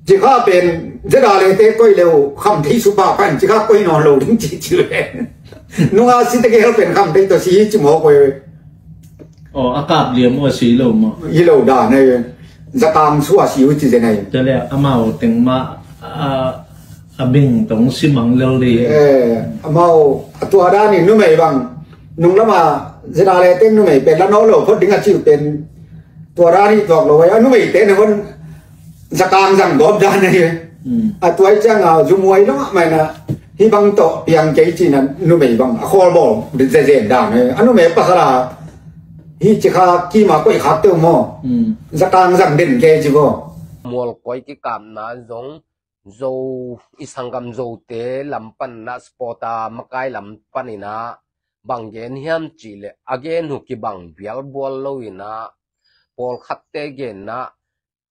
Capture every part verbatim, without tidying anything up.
Cikha pen ZRA le te koih le uh kham thei supa pan cikha koih nawn lo ding ci ci le. Nunga si tegel pen kham thei tawh si hi ci mawk uh. Aw, a kap liam uh a si lo maw? Hi lo dan ei. Zakang sua si uh ci zen ei. Tua le amau teng mah a, a beng tong si mang lel dih. Eh, amau a tua dan in numei bang nung lama ZRA le teng numei pen la nawn lo phot ding a ci uh pen tua dan hi tuak lo ei. A numeite na hon zakang zang gawp dan ei. A tuai cianga zumuai lo mah mai na hi bang tawh piang kei ci na numei bang a khawl bawl zezen dan ei. A numei pasal a hi cikha kima koih khak teu maw? Zakang zang den kei ci baw. Mualkoi kikapna zong Zo, i sanggam Zote lam panna sport a makai lam paninah bang gen hiam cihleh a gen uh kibang bialbual loinah pawlkhatte genna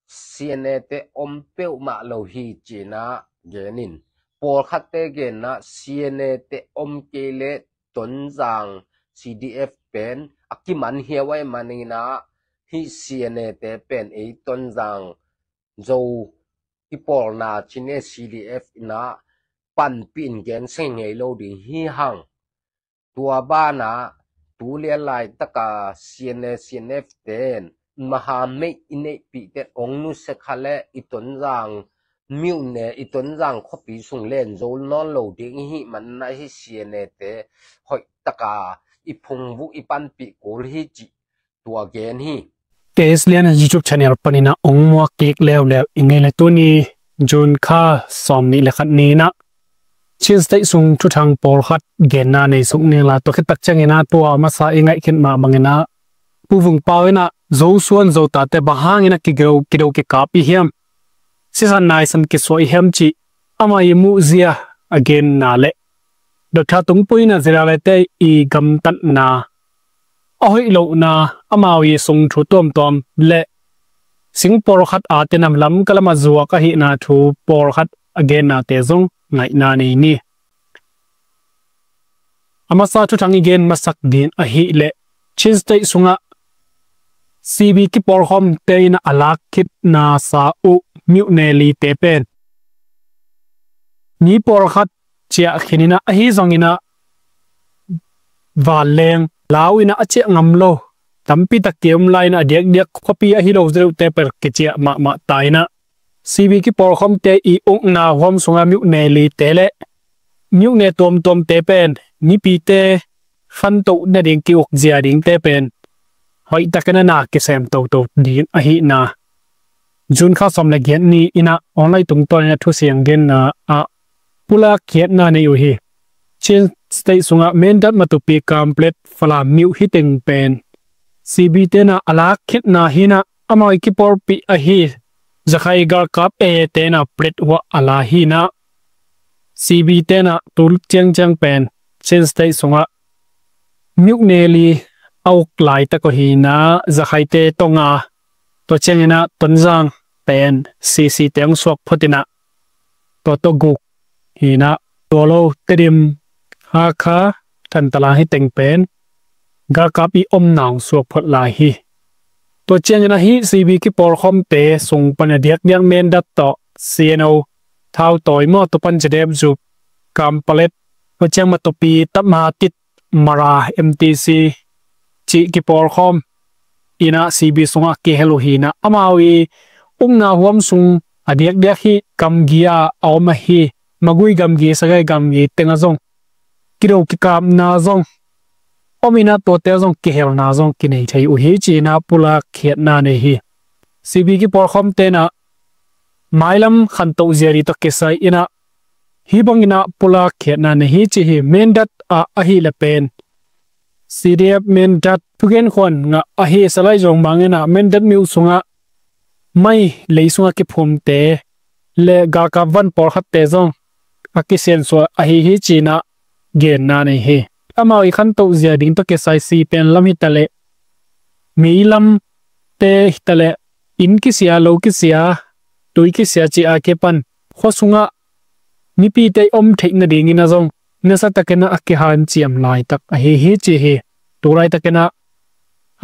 CNA te om peuhmah lo hi cinah genin pawlkhatte genna CNA te om kei le Tonzang CDF pen a kiman hiau ai maninah hi CNA te pen ei Tonzang Zo i pawlna cin e CDF inah panpih in gen seng ngei lo ding hi hang. Tua banah tu lian laitaka CNA CNF ten maha meih i neihpih ten ong nusia kha le i Tonzang miuhne i Tonzang khuapi sung len zo nawn lo ding i hih manna hi CNA te hoihtaka i phungvuh i panpih kul hi cih tua gen hi. K S Lian YouTube channel paninah ong muak kik leuleu i ngei le tuni June kha sawm nih le khat ninah Chin State sung thuthang pawlkhat genna nei suk ningla tua khittak cianginah tua masa i ngaihkhin mah banginah Pu Vung Pau inah Zosuan Zotate bang hanginah kido kido kikap i hiam? Sisan naisan kisuah i hiam cih ama i muhzia a genna le Doctor Tungpui inah Ziralete i gamtatna a hoih lohna amau i sung thu tuamtuam le sing pawlkhat a tenam lam kalam a zuak ahihna thu pawlkhat a gennate zong ngaihna nei ni. A masa thuthang i gen masak din ahih leh Chin State sungah C B kipawlkhawmte inah a lak khitna sa uh miuhne lite pen mi pawlkhat ciah khininah ahi zonginah vanleng lau inah a ciah ngam lo tampi tak ki om lai inah a diakdiak khuapi ahi lo zeuhte per kiciah mahmah ta inah C B kipawlkhawmte i ukna huam sunga miuhne lite le miuhne tuamtuamte pen mipite khantoh nading ki-ukzia dingte pen hoihtakin a na kisem toto ding ahihna June kha sawm le giat ni inah online tungtawn inah thusiang genna ah pulak khiatna nei uh hi. Chin State sungah Mindat, Matupi, Kanpetlet, Falam miuh hi teng pen C B tenah a lak khitna hinah amau i kipawlpih ahi Zakhai galkap A A tenah plet huah a la hinah C B tenah tul ciangciang pen Chin State sungah miuhne li a uk laitak uh hinah Zakhaite tonga tua cianginah Tonzang pen C C te hong suak photinah tua tawh guk hinah tua lo Tedim, Hakha, Thantlang hi teng pen galkap i omna hong suak phot lai hi. Tua ciangin ahi C B kipawlkhawmte sung pan a diakdiak Mindat tawh C N O Thau Tawi maw tua pan Jadep Zup, Kanpetlet, tua ciang Matupi, Tap Maha Tit, Mara, M T C cih kipawlkhawm inah C B sungah kihel uh hinah amau i umna huam sung a diakdiak hi gamgi a a om ahi Magway gamgi, Sagaing gamgi tengah zong kido kikapna zong om inah tuate zong kihelna zong kinei thei uh hi cinah pulak khiatna nei hi. C B kipawlkhawm tenah mailam khantoh zia ding tawh kisai inah hih banginah pulak khiatna nei hi ci hi. Mindat ah ahih le pen C D F Mindat thugen khuan ngah ahi Salai Zong banginah Mindat miuh sungah mai lei sungah kiphumte le galkap van pawlkhatte zong a kisiansuah ahi hi cinah genna nei hi. Amau i khantoh zia ding tawh kisai si pen lam hitaleh meilamte hitaleh inn kisia, lo kisia, tui kisia ci a kipan khua sungah mipite i om theih nadingin a zong nasatakinah a kihanciam laitak ahi hi ci hi. Tu laitakinah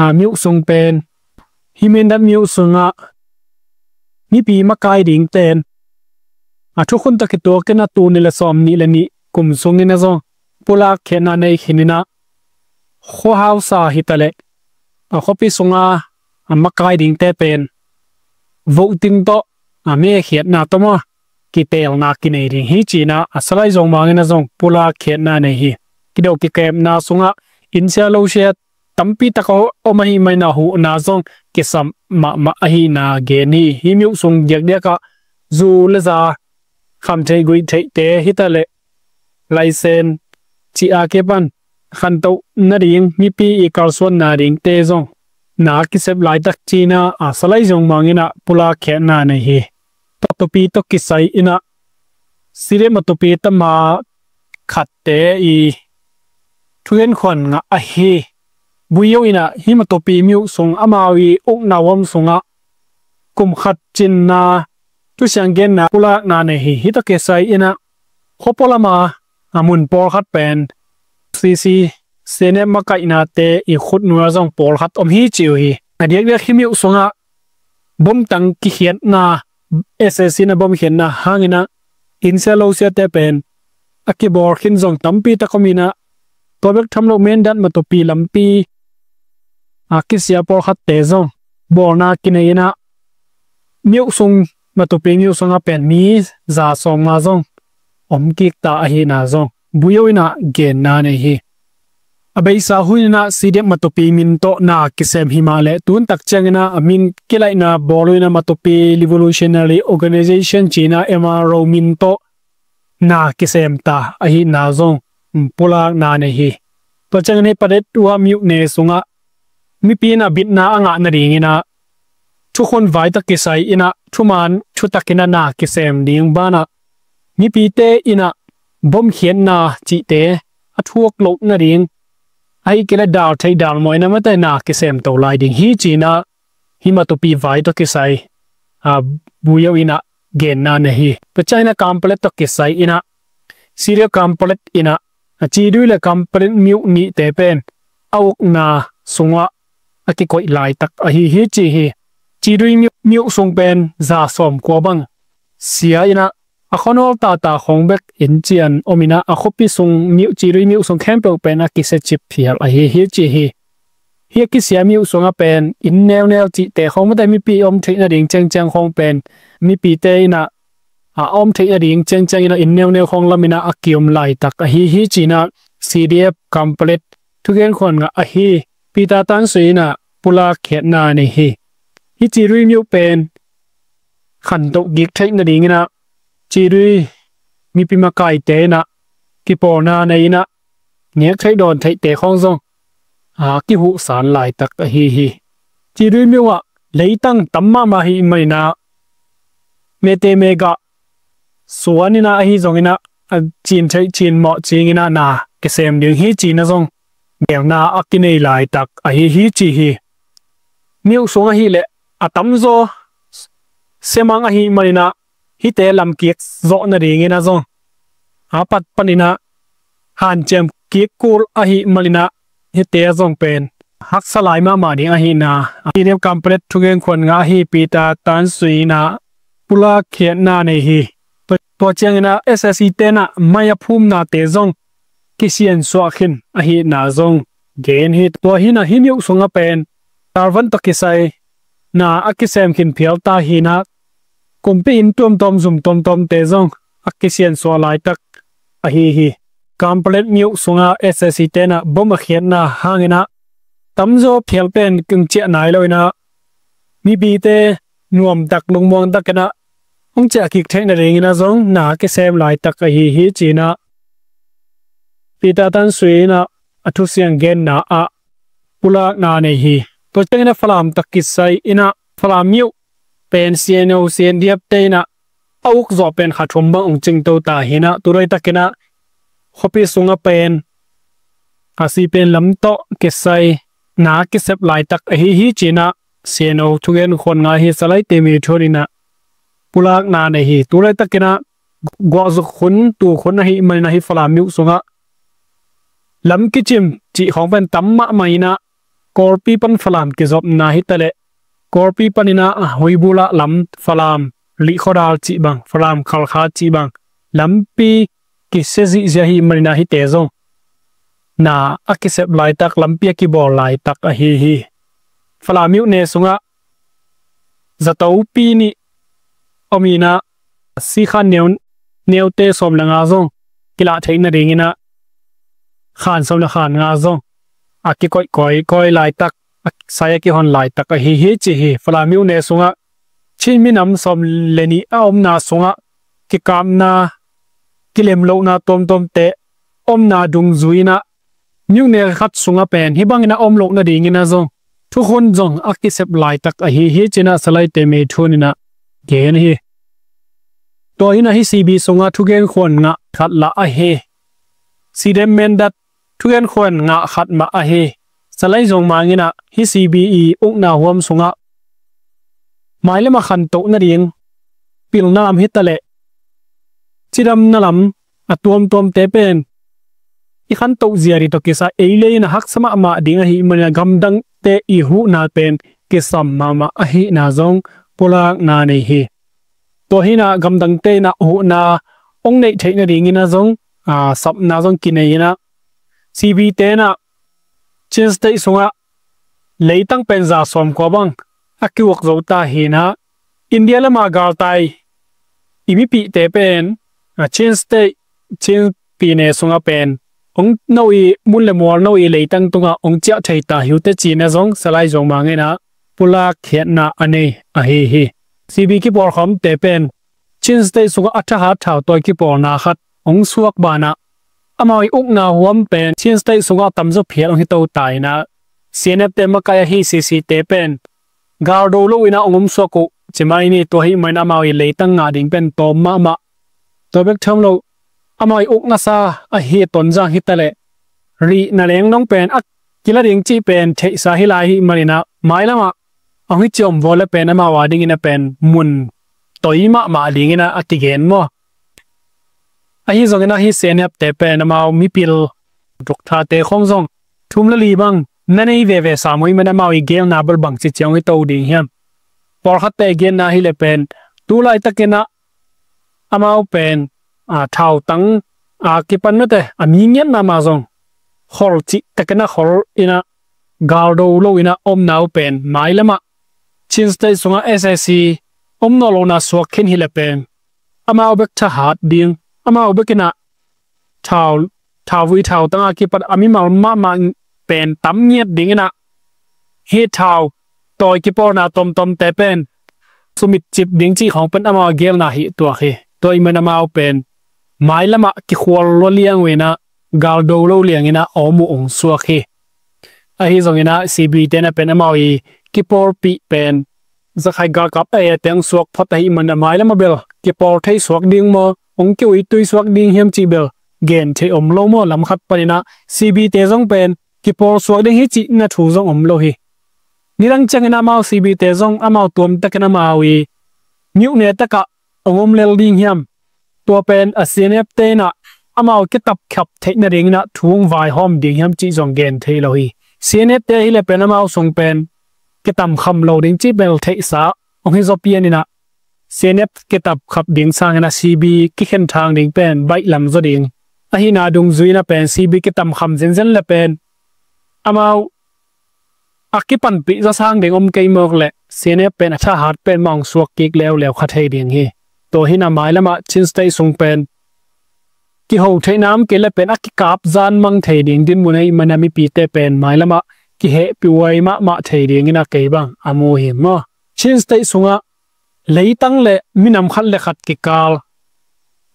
a miuh sung pen hih Mindat miuh sungah mipi makai dingten a thukhun tawh kituakin a tul nih le sawmnih le nih kum sungin a zong pulak khiatna nei khin in a, khuahausa hi ta leh a khuapi sunga a makai dingte pen voting tawh a mekhiatna tawh maw kiteelna kinei ding hi ci in a, a Salai Zo Mang in a zong pulak khiatna nei hi. Kido kikepna sungah inn sia lo sia tampi tak a om ahih manin a huhna zong kisam mahmah ahihna gen hi. Hih myo sung diakdiak ah zu le za kham theih guih theihte hi ta leh laisen cih a kipan khantoh nading mipi i kalsuan nadingte zong na kisep laitak ci in a, a Salai Zo Mang in a pulak khiatna nei hi. Matupi tawh kisai in a, CDF Matupi tama khatte i thugen khuan ngah ahi Buyo in a, hih Matupi myo sung amau i ukna huam sungah kum khat cinna thusiang genna pulakna nei hi. Hih tawh kisai in a, khuapua lama a mun pawlkhat pen CC, CNF makaihnate i khutnuai ah zong pawlkhat om hi ci uh hi. A diakdiak hih myo sungah bomtang kikhiatna, SAC in a bom khiatna hangin a inn sia lo siate pen a kibawl khin zong tampi tak om in a, tua bek tham lo Mindat Matupi lampi a kisia pawlkhatte zong bawlna kinei in a, myo sung, Matupi myo sungah pen mi za sawmnga zong om kik ta ahihna zong Buyo in a genna nei hi. A beisa hun in a CDF Matupi min tawh na kisem hi mah leh tun tak ciangin a, a min kilaihna bawl uh in a Matupi Revolutionary Organization ci in a MRO min tawh na kisem ta ahihna zong pulakna nei hi. Tua ciangin hih Paletwa myo ne sungah mipi in a bitna a ngah nadingin a thukhun vai tawh kisai in a thuman thutak in a na kisem ding banah mipite in a bom khiatna cihte a thuak loh nading, ahih kei leh dal theih dal mawh in a mate na kisem to lai ding hi ci in a, hih Matupi vai tawh kisai a Buyo in a genna nei hi. Tua ciangin a Kanpetlet tawh kisai in a, CDF Kanpetlet in a, a Chidui le Kanpetlet myo nihte pen a ukna sungah a kikoih laitak ahi hi ci hi. Chidui myo, myo sung pen za sawmkua bang sia in a, a khuanawl tata khawng bek inn cian om in a, a khuapi sung myo, Chidui myo sung khempeuh pen a kisia cip phial ahi hi ci hi. Hih a kisia myo sungah pen inn neuneu cihte khawng mate mipi om theih nading ciangciang khawng pen mipite in a, a om theih nading ciangciang in a inn neuneu khawng lam in a a kiom laitak ahi hi ci in a CDF Kanpetlet thugen khuan ngah ahi Peter Tan Swe in a pulak khiatna nei hi. Hih Chidui myo pen khantoh kik theih nadingin a Chidui mipi makaite in a kipawlna nei in a nek theih dawn theihte khawng zong a kihuhsan laitak ahi hi. Chidui myo ah leitang tam mahmah ahih manin a mete megah suan in a ahi zongin a, a cin theih cin mawh cing in a na kisem ding hi ci in a zong belna a kinei laitak ahi hi ci hi. Myo sung ahih leh a tamzaw siamang ahih manin a hihte lamkik zawh nadingin a zong a pat panin a hanciam kik kul ahih manin a hihte a zong pen haksa lai mahmah ding ahihna CDF Kanpetlet thugen khuan ngah ahi Peter Tan Swe in a pulak khiatna nei hi. Tua, tua ciangin a SAC te in a mai a phumnate zong kisiansuah khin ahihna zong gen hi. Tua hi in a hih myo sungah pen Talvan tawh kisai na a kisem khin phial ta hi in a kumpi inn tuamtuam zum tuamtuamte zong a kisiansuah laitak ahi hi. Kanpetlet myo sungah SAC te in a bom a khiatna hangin a tamzaw phial pen kingciah nai lo in a mipite nuamtak lungmuangtak in a hong ciah kik theih nadingin a zong na kisem laitak ahi hi ci in a Peter Tan Swe in a a thusiang genna ah pulakna nei hi. Tua ciangin a Falam tawh kisai in a Falam myo pen CNO, CNDF te in a a uk zawh pen kha thum bang hong cingto ta hi in a, tu laitakin a khuapi sungah pen a si pen lam tawh kisai na kisep laitak ahi hi ci in a CNO thugen khuan ngah ahi Salai Temi Tho in a pulakna nei hi. Tu laitakin a guahzuk hun, tuk hun ahih manin a hih Falam myo sungah lam kicim cih khawng pen tam mahmah in a Kawlpi pan Falam kizopna hi ta leh Kawlpi panin a Huibula lam Falam Lihkhuadal cih bang, Falam Khalkha cih bang, lampi kisia zihziah ahih manin ah hihte zong na a kisep laitak, lampi a kibawl laitak ahi hi. Falam myone sungah zatopi nih om in ah, sikhan neu, neute sawm le nga zong kilah theih nadingin ah, khan sawm le khan nga zong a kikoih kawikawi laitak, a sai a kihon laitak ahi hi ci hi. Falam myone sungah Chin minam sawm le nih a omna sungah kikapna, kilemlohna tuamtuamte omna dungzui in ah, myone khat sungah pen hih bangin a om loh nadingin ah zong thukhun zong a kisep laitak ahi hi ci-in ah Salaite Meithun in ah gen hi. Tua hi-in ah hih C B sungah thugen khuan ngah khat lah ahi. Sidem Mendat thugen khuan ngah khat mah ahi. Salai Zong Mang in ah hih C B i ukna huam sungah mailam a khantoh nading pilna lam hi taleh cidamna lam a tuamtuamte pen i khantoh zia ding tawh kisai ei le in a haksa mahmah ding ahih manin ah gamdangte i huhna pen kisam mahmah ahihna zong pulakna nei hi. Tua hi-in ah gamdangte in ah huhna hong neih theih nadingin ah zong, aa, sapna zong kinei in ah, C B te in ah Chin State sungah leitang pen za sawmkua bang a kiuak zo ta hi-in ah, India lam a galtai i mipihte pen, aa, Chin State, Chin pyine sungah pen hong no i mun le mual no i leitang tungah hong ciah thei ta hi uh teh ci-in ah zong Salai Zong Mang in ah pulak khiatna a nei ahi hi. C B kipawlkhawmte pen Chin State sungah a thahat thautawi kipawlna khat hong suak banah, amau i ukna huam pen Chin State sungah tamzaw phial hong hi to ta in ah, C N F te makaih ahi C C te pen galdo lo in ah hong omsuak uh ci mai ni. Tua ahih manin amau i leitang ngah ding pen tawm mahmah. Tua bek tham lo, amau i ukna sa ahi Tonzang hi taleh, rihna leng dong pen a kila ding cih pen theihsa hi lai ahih manin ah, mailam ah hong hi ciamvua le pen amau a dingin ah pen mun toi mahmah dingin ah a kigen maw. Ahi zongin ah hih C N F te pen amau mipil tukthate khong zong thum le li bang na nei veve sam uh ahih manin amau i gelna bel bangci ciang hong hi to ding hiam? Pawlkhatte genna hi le pen tu laitakin ah amau pen, aa, thautang a kipan mite a mi ngiat mahmah zong khol cih takin ah khol in ah galdo lo in ah omna uh pen mailam ah Chin State sungah S A C om nawn lohna suak khin hi le pen amau bek thahat ding, amau bek in ah thau, thauvui thautang a kipat a mimal mahmah pen tam ngiat dingin ah, hih thautawi kipawlna tomtomte pen sumitcip ding cih khawng pen amau a gelna hi tuak hi. Tua ahih manin amau pen mailam ah kikhual lua liang uh in ah, galdo lo liangin ah a om uh hong suak hi. Ahi zongin ah C B te in ah pen amau i kipawlpih pen zakhai galkap a e teng suak phot ahih manin ah mailam ah bel kipawl thei suak ding maw, hong kiuitui suak ding hiam cih bel gen thei om lo maw. Lam khat panin ah C B te zong pen kipawl suak ding hi cihna thu zong om lo hi. Nidang ciangin amau C B te zong amau tuamtakin amau i myone takah hong om lel ding hiam? Tua pen a C N F te in ah amau kitapkhap theih nadingin ah thu hong vaihawm ding hiam cih zong gen thei lo hi. C N F te hi le pen amau sung pen kitamkham lo ding cih bel theihsa hong hi zaw pian in ah, C N F kitapkhap ding sangin ah C B kikhen thang ding pen baih lam zaw ding ahihna dungzui in ah pen C B kitamkham zenzen le pen amau a kipanpih zaw sang ding om kei mawk leh C N F pen a thahat pen mah hong suak kik leuleu kha thei ding hi. Tua hi-in ah mailam ah Chin State sung pen kiho theihna om kei le pen a kikap zan mang thei ding dinmun ahih manin ah mipite pen mailam ah kihehpih huai mahmah thei dingin ah kei bang a mu hi maw. Chin State sungah leitang le minam khat le khat kikal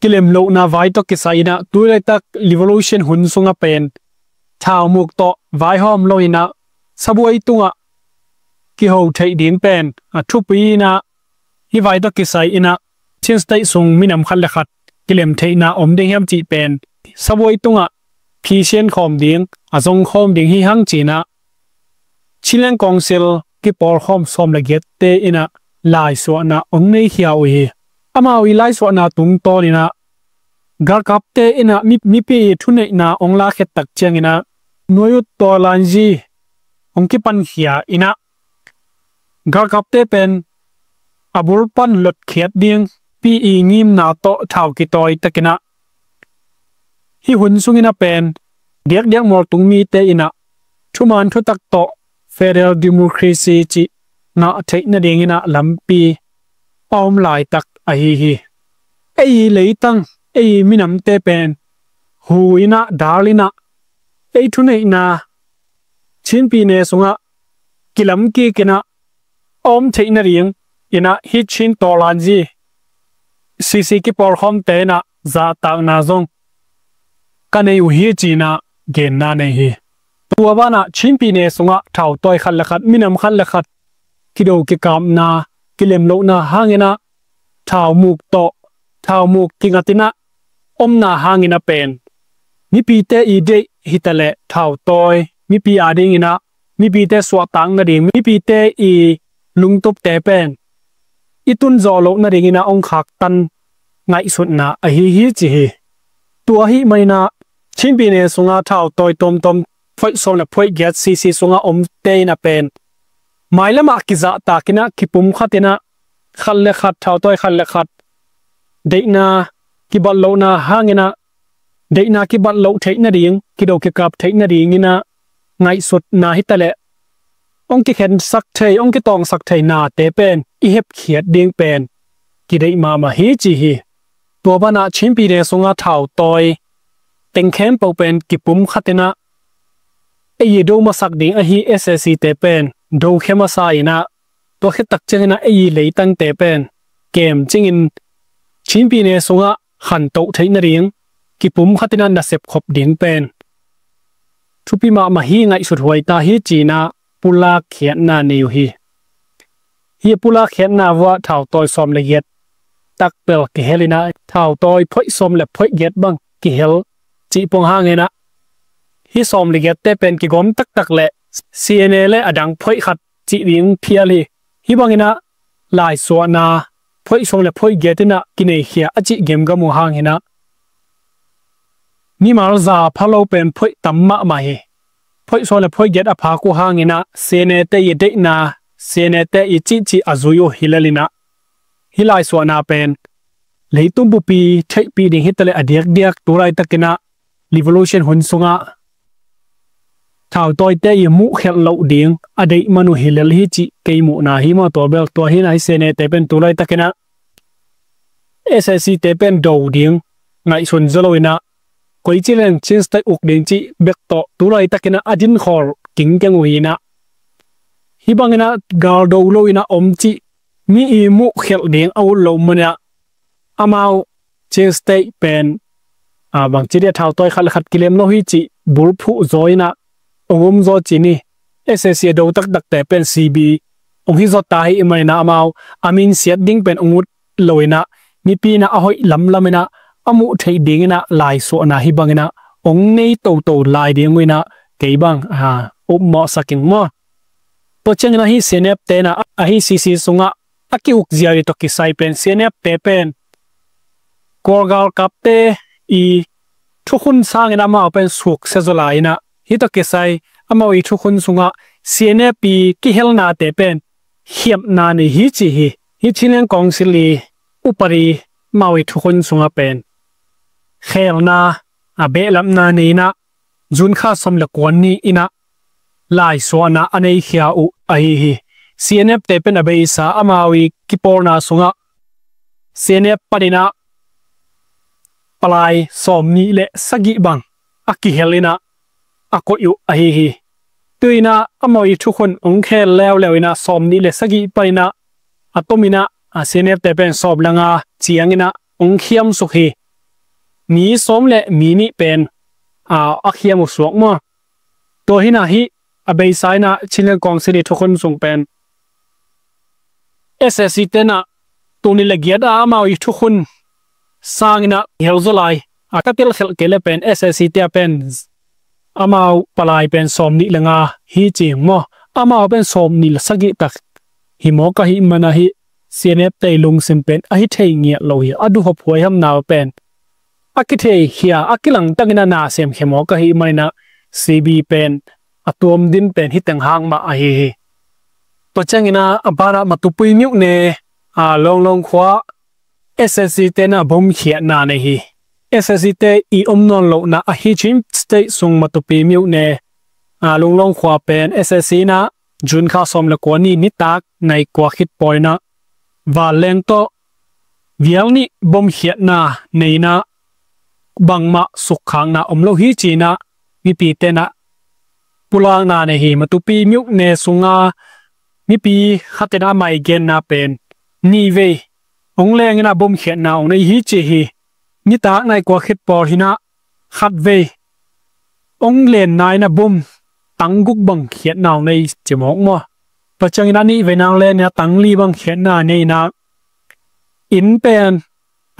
kilemlohna vai tawh kisai in ah, tu laitak revolution hun sungah pen thaumuk tawh vaihawm lo in ah, sabuai tungah kiho theih ding pen a thupi in ah, hih vai tawh kisai in ah Chin State sung minam khat le khat kilem theihna om ding hiam cih pen sabuai tungah phisian khawm ding, a zong khawm ding hi hang ci-in ah Chinland Council kipawlkhawm sawm le giatte in ah laisuahna hong neikhia uh hi. Amau i laisuahna tungtawn in ah galkapte in ah mi, mipi i thuneihna hong lakkhiat tak ciangin ah Nuai U Taw Lan Zi hong kipankhia in ah galkapte pen a bul pan lotkhiat ding pi i ngimna tawh thau kitawi takin ah, hih hun sungin ah pen diakdiak mualtung mite in ah thuman thutak tawh federal democracy cih ngah theih nadingin ah lampi a om laitak ahi hi. Ei leitang, ei minamte pen hu in ah, dal in ah, ei thuneihna Chin pyine sungah kilam kik in ah a om theih nading in ah hih Chin tawlanzi CC kipawlkhawmte in ah zahtakna zong ka nei uh hi ci-in ah genna nei hi. Tua banah Chin pyine sungah thautawi khat le khat, minam khat le khat kido kikapna, kilemlohna hangin ah thaumuk tawh, thaumuk kingatin ah omna hangin ah pen mipite i deih hitaleh thautawi, mipi adingin ah mipite suahtak nading, mipite i lungtupte pen i tunzawh loh nadingin ah hong khaktan ngaihsutna ahi hi ci hi. Tua ahih manin ah Chin pyine sungah thautawi tuamtuam phoih sawm le phoih giat CC sungah omte in ah pen mailamah kizahtakin ah, kipumkhatin ah, khat le khat, thautawi khat le khat deihna kibatlohna hangin ah, deihna kibatloh theih nading, kido kikap theih nadingin ah ngaihsutna hitaleh hong kikhensak thei, hong kitawngsak thei nate pen i hepkhiat ding pen kideih mahmah hi ci hi. Tua banah Chin pyine sungah thautawi teng khempeuh pen kipumkhatin ah, ei i do masak ding ahi SAC te pen dokhia masa in ah, tua khit tak ciangin ah ei i leitangte pen kemcingin Chin pyine sungah khantoh theih nading kipumkhatin ah nasep khop ding pen thupi mahmah hi, ngaihsut huai ta hi ci-in ah pulak khiatna nei uh hi. Hih pulak khiatna vuah thautawi sawm le giat takpel kihel in ah, thautawi phoih sawm le phoih giat bang kihel cih pong hangin ah, hih sawm le giatte pen kigawm taktak leh CNA le a dang phoih khat cih ding phial hi. Hih bangin ah laisuahna phoih sawm le phoih giat in ah kineikhia a cih gemgam uh hangin ah mimal za pha lo pen phoih tam mahmah hi. Phoih sawm le phoih giat a phak uh hangin ah CNA te i deihna, CNA te i cihcih a zui uh hi lel in ah, hih laisuahna pen leitung bupi theihpih ding hitaleh a diakdiak tu laitakin ah revolution hun sungah thautawite i muhkhelh loh ding a deih man uh hi lel hi cih kei muhna hi maw. Tua bel tua hi in ah hih CNA te pen tu laitakin ah SAC te pen do ding ngaihsun zaw lo in ah, koici leng Chin State uk ding cih bek tawh tu laitakin ah a dinkhawl kingkeng uh hi in ah, hih bangin ah gal do lo in ah om cih mi i muhkhelh ding a ut loh manin ah, amau Chin State pen, a, bangci dia thautawi khat le khat kilem lo hi cih bulphuh zaw in ah hong om zaw ci ni. SAC a do taktakte pen CB hong hi zaw ta hi i manin ah amau a minsiat ding pen hong ut lo in ah, mipi in ah a hoih lamlam in ah a muh theih dingin ah laisuahna hih bangin ah hong nei toto lai ding uh in ah kei bang, a, upmawhsak ing maw. Tua ciangin ah hih CNF te in ah, ahi CC sungah a ki-uk ziau i tawh kisai pen CNF te pen Kawl galkapte i thukhun sangin amau pen suksia zaw lai in ah, hih tawh kisai amau i thukhun sungah CNF i kihelnate pen khiamna nei hi ci hi. Hih Chinland Council i upadi amau i thukhun sungah pen khelna, a, behlapna nei in ah, June kha sawm le kua ni in ah laisuahna a neikhia uh ahi hi. CNF te pen a beisa amau i kipawlna sungah CNF panin ah palai sawmnih le sagih bang a kihel in ah a koih uh ahi hi. Tu in ah amau i thukhun hong khel leuleu in ah sawmnih le sagih panin ah a tom in ah, a, CNF te pen sawm le nga ciangin ah hong khiamsuk hi. Mi sawm le mi nih pen, a, a khiam uh suak maw. Tua hi in ah hih a beisa in ah Chinland Council i thukhun sung pen SAC te in ah tul nih le giat a amau i thukhun sangin ah hel zaw lai, a, ka telkhelh kei le pen SAC te a pen amau palai pen sawmnih le nga hi ci maw. Amau pen sawmnih le sagih tak hi mawk ahih manin ah hih CNF te i lungsim pen a hi thei ngiat lo hi. A duhop huaihamna pen a kitheikhia, a kilangtakin ah na semkhia mawk ahih manin ah CB pen a tuam din pen hih teng hang mah ahi hi. Tua ciangin ah a banah Matupuimyone a, Longlong khua S S C te na bom khiatna nei hi. S S C te i om nawn lohna ahi Chin State sung Matupi myone, a, Longlong khua pen S S C na June kha sawm le kua ni nitak nai kua khit pawl ina vanleng tawh vial nih bom khiatna nei ina bangmah sukkhakna om lo hi ci ina mipite na pulakna nei hi. Matupi myone sunga mipi khat ina amah i genna pen ni vei hong leng ina bom khiatna hong nei hi ci hi. Nitak nai kua khit pawl hi ina khat vei hong lenna ina bom tang guk bang khiatna hong nei ci mawk maw? Tua ciang ina nih vei na hong len ina tang li bang khiatna nei ina inn pen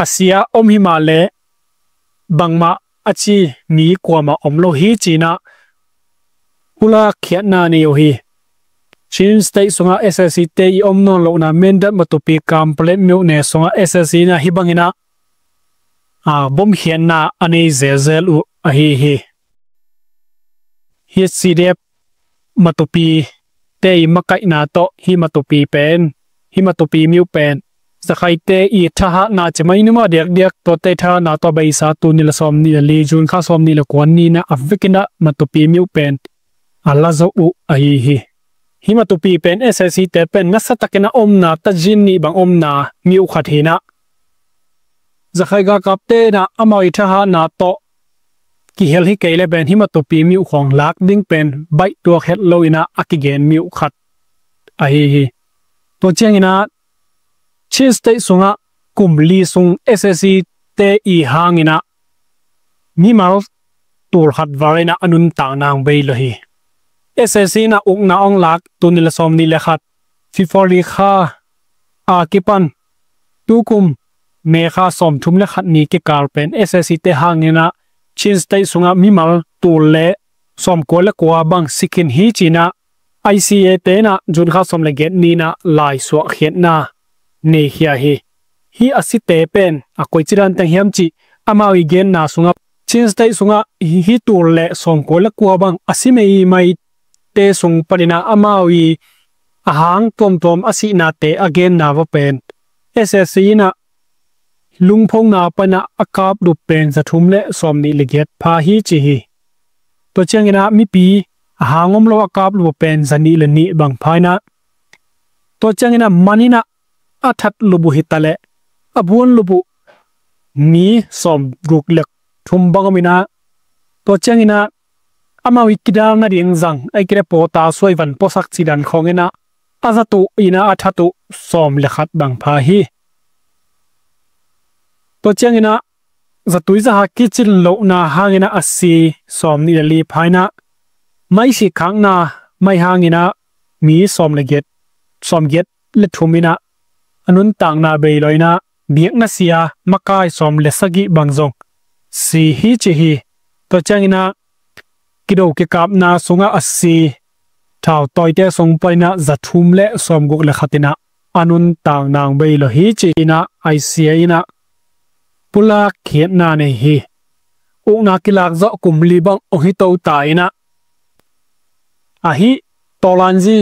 a sia om hi mah leh bangmah a ci mi kuamah om lo hi ci ina pulak khiatna nei uh hi. Chin State sunga S S C te i om nawn lohna Mindat, Matupi, Kanpetlet myone sunga S S C na hih bang ina, a, bom khiatna a nei zelzel uh ahi hi. Hih C D F Matupi te i makaihna tawh hih Matupi pen, hih Matupi myo pen Zakhaite i thahatna ci mai ni maw, diakdiak tuate i thahatna tawh beisa tul nih le sawm nih le li June kha sawm nih le kua ni ina a vek ina Matupi myo pen a la zo uh ahi hi. Hih Matupi pen S S C te pen nasa tak ina omna tazin nih bang omna myo khat hi ina Zakhai galkapte na amau i thahatna tawh kihel hi kei le pen hih Matupi myo khawng lak ding pen baih tuak het lo ina a kigen myo khat ahi hi. Tua ciang ina Chin State sungah kum li sung S S C te i hang ina mimal tul khat var ina a nuntak nang bei lo hi. S S C ina ukna hong lak tul nih le sawm nih le khat February kha a kipan tukum May kha sawm thum le khat ni kikal pen S S C te hang ina Chin State sungah mimal tul le sawm kua le kua bang si khin hi ci ina I C A te ina June kha sawm le giat ni ina laisuah khiatna nei khia hi. Hih a site pen a koici dan teng hiam cih amau i genna sungah Chin State sungah hih tul le sawm kua le kua bang a si meimai te sung pan ina amau i a hang tuamtuam a sihnate a genna va pen S S C ina lungphona pan ina a kaplup pen za thum le sawm nih le giat pha hi ci hi. Tua ciang ina mipi a hang om lo a kaplup pen za nih le nih bang pha ina tua ciang ina man ina a that lup uh hi ta leh a buan lup uh mi sawm guk le thum bang om ina tua ciang ina amau i kidal nading zang a i kile pawta suai van puasak ci dan khawng ina a zat uh ina a that uh sawm le khat bang pha hi. Tua ciang ina zatui zaha kicin lohna hang ina a si sawm nih le li pha ina mai sikkhakna mai hang ina mi sawm le giat, sawm giat le thum ina a nuntakna bei lo ina biakna sia makai sawm le sagih bang zong si hi ci hi. Tua ciang ina kido kikapna sungah a si thautawite sung pan ina za thum le sawm guk le khat ina a nuntak nang bei lo hi ci ina I C A ina pulak khiatna nei hi. Ukna kilak zawh kum li bang ong hi to ta ina ahi tawlanzi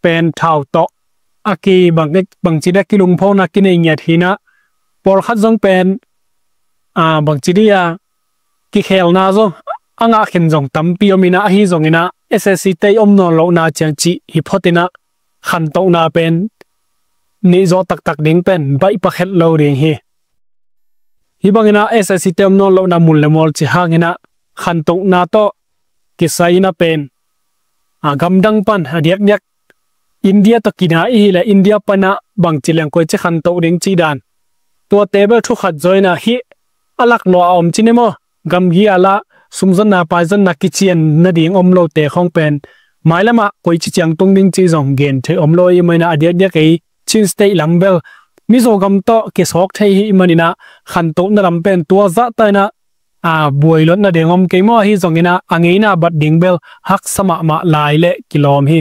pen thau tawh a ki bang, bangci dia kilungphona kinei ngiat hi ina pawlkhat zong pen a bangci dia kikhelna zong a ngah khin zong tampi om ina ahi zong ina S S C te i om nawn lohna ciang cih hi phot ina khantohna pen neih zawh taktak ding pen baih pak het lo ding hi. Hih bang ina S S C te om nawn lohna mun le mual ci hang ina khantohna tawh kisai ina pen a gamdang pan a diakdiak India tawh kina i hi le India pan a bangci leng koici khantoh ding ci dan tuate bel thu khat zaw ina hih a lak lua a om ci ni maw? Gamgi a la sumzonna paizonna kician nading om lote khawng pen mailamah koici ciang tung ding ci zong gen thei om lo i maina a diakdiak ei Chin State lam bel Mizo gam tawh kisawk thei hi i man ina khantohna lam pen tua zahta ina a buai lot nading om kei maw? Ahi zong ina a ngeina bat ding bel haksa mahmah lai le kilawm hi.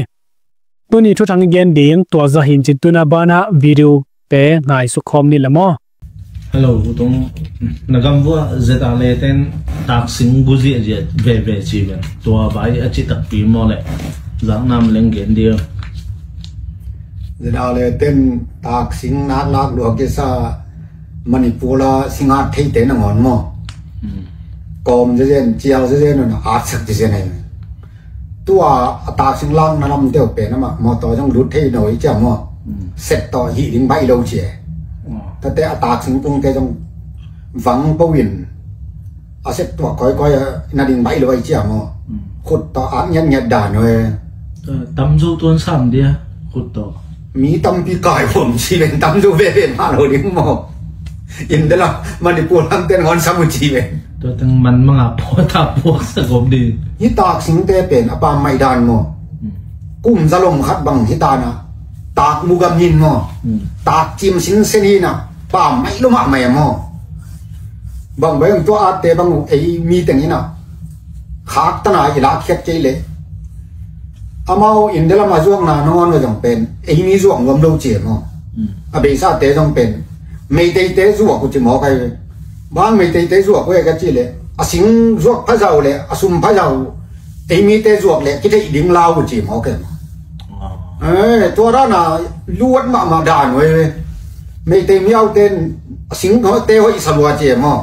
Tuni thuthang i gen ding tua zah hi in cin tuna banah video te ngaisuk khawm ni le maw? Hello, utung na gam vua zeta le ten taksing gu ziahziah veve ci ven tua bai a ci takpi maw le zaknam leng gen ding. Zedale ten taksing nak lak lua kisa Manipur a singat theite nangawn maw? Kawm zezen, cial zezen un a atsak zezen ahi. Tua a taksing lakna lamte uh pen amah mawtaw zong lut thei nawi cia maw? Set tawh hih ding baih lo cia. Tate a taksing pungte zong vang po in a set tuah kawikawi a na ding baih lo ai cia maw? Khut tawh a ngiatngiat dan uh e. Tamzo tuan sam dia khut tawh. Mi tampi kai huam ci ven, tamzo veve mah lo ding maw? India lam, Manipur lamte nangawn sam uh ci ven. Tua teng man manga pawta puaksak om ding. Hih taksingte pen a pammaih dan maw? Kum zalom khat bang hih tana tak mugam hin maw? Tak cim sinsen hina pammaih lo mahmah e maw? Bang bai ang tua atte bang uh ei mi teng ina khak tana i lakkhiat kei leh amau India lama zuakna nangawn va zong pen ei mi zuak nuam lo ci e maw? A beisate zong pen Meiteite zuak uh ci maw kai ve. Bang Meiteite zuak uh e ka ci leh a sing zuak phazau le a sum phazau ei mite zuak le kitheih ding lau uh ci maw kai maw? Tua dana luat mahmah dan uh e. Meitei miaute a singte hoih salua ci e maw?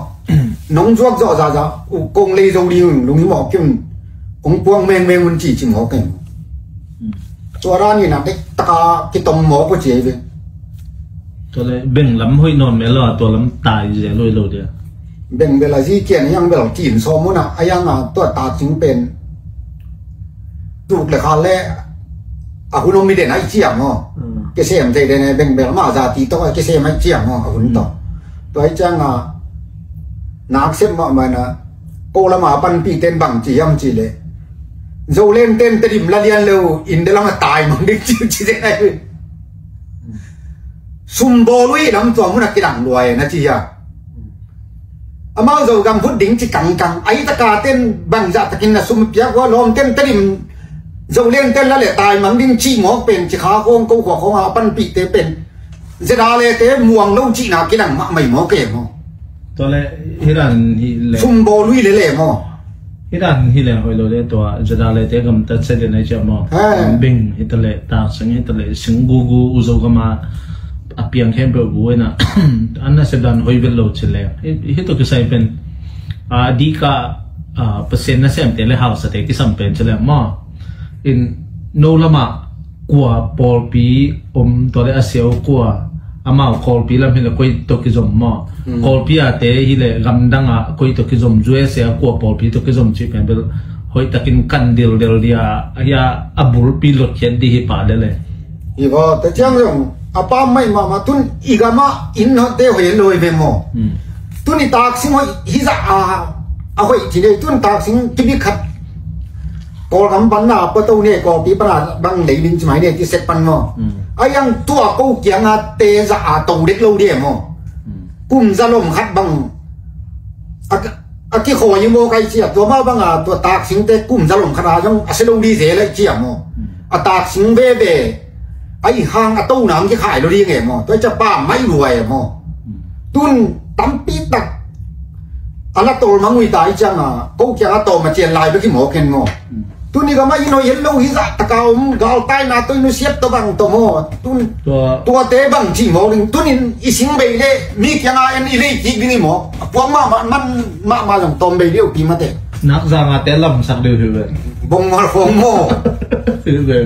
Nong zuak zawh zahzah uh kong lei zo ding un lunghimawh kim un kong puang mengmeng un ci ci maw kai maw? Tua dan ina dektaka kitom mawk uh ci ei ve. Tua le beng lam hoih nawn mel lo a tua lam tai zel hoih lo dia. Beng bel a zi kian hiang bel kin sawm una a hianga tua taksing pen tuk le khal le a hun om mi den ai ciam aw. Kisem thei den e beng bel ma zati tawh a kisem ai ciam aw a hun tawh. Tua ai cianga nak sem mahmah na ko lama panpih ten bang ci hiam ci le Zoland ten Tedim la lian lo India lama tai mang ding ci ci den ai. Sum bawl uh ih lam tua mun a kidang luai na ci hia. Amau Zogam phut ding ci kangkang a hi taka ten bangzah takin na sum piak hua lawm ten Tedim Zoland ten la le tai mang ding ci mawk pen ci kha khawng ko khua khawng a panpihte pen zeda le te muang lo cihna kidang mahmai mawk e maw? Tua le hi dan hi le sum bawl uh ih le le maw? Hi dan hi le hoih lo le tua zeda le te gamtat se den ai ciah maw? Bing hi ta le taksing hi ta le sing gugu u Zogam a a piang khempeuh gu ina an nasep dan hoih vet lo ci le hi tua kisai pen a dika a Pasian nasemte le hausate kisam pen ci le maw? In no lama kua pawlpi om tua le a siau kua amau Kawlpi lam hi le koi tawh kizom maw? Kawlpi a te hi le gamdang a koi tawh kizom U S A a kua pawlpi tawh kizom cih pen bel hoih takin kan dildel dia hia a bulpi lotkhiat di hi pah le le. Hi vaw te ciang zong a pam mai mahmah tun i gama inn hoihte hoih lo hi ve maw? Tun i taksing hoih hi zah a a hoih ci dei tun taksing kibik khat Kawlgam pan na pua to ne Kawlpi pan a bang lei ding ci mai ne ti set pan maw? A yang tua ko kianga te za a to dek lo dia maw? Kum za lom khat bang a kikhawi maw kai cia tua ma banga tua taksing te kum za lom khat a zong a se lo di ze lai cia maw? A taksing veve a i hang a to nang kikhai lo di nge maw? Tua i cia pa mai luai maw? Tun tampi tak a la tol mangui ta i cianga ko kianga tawm a cian lai bek hi maw ken maw? Tuni gama inn hoih het lo hi zah taka om galtaina tawh i nusiat tawh bang tawh maw? Tun tuate bang cih maw ding tunin i sing bei le mi kianga en i lei kik ding hi maw? A puak mahmah man mahmah zong tawm bei deuh pi mate. Nak zangate lamsak deuh hi ve. Bongmal khawng maw? Hi ve.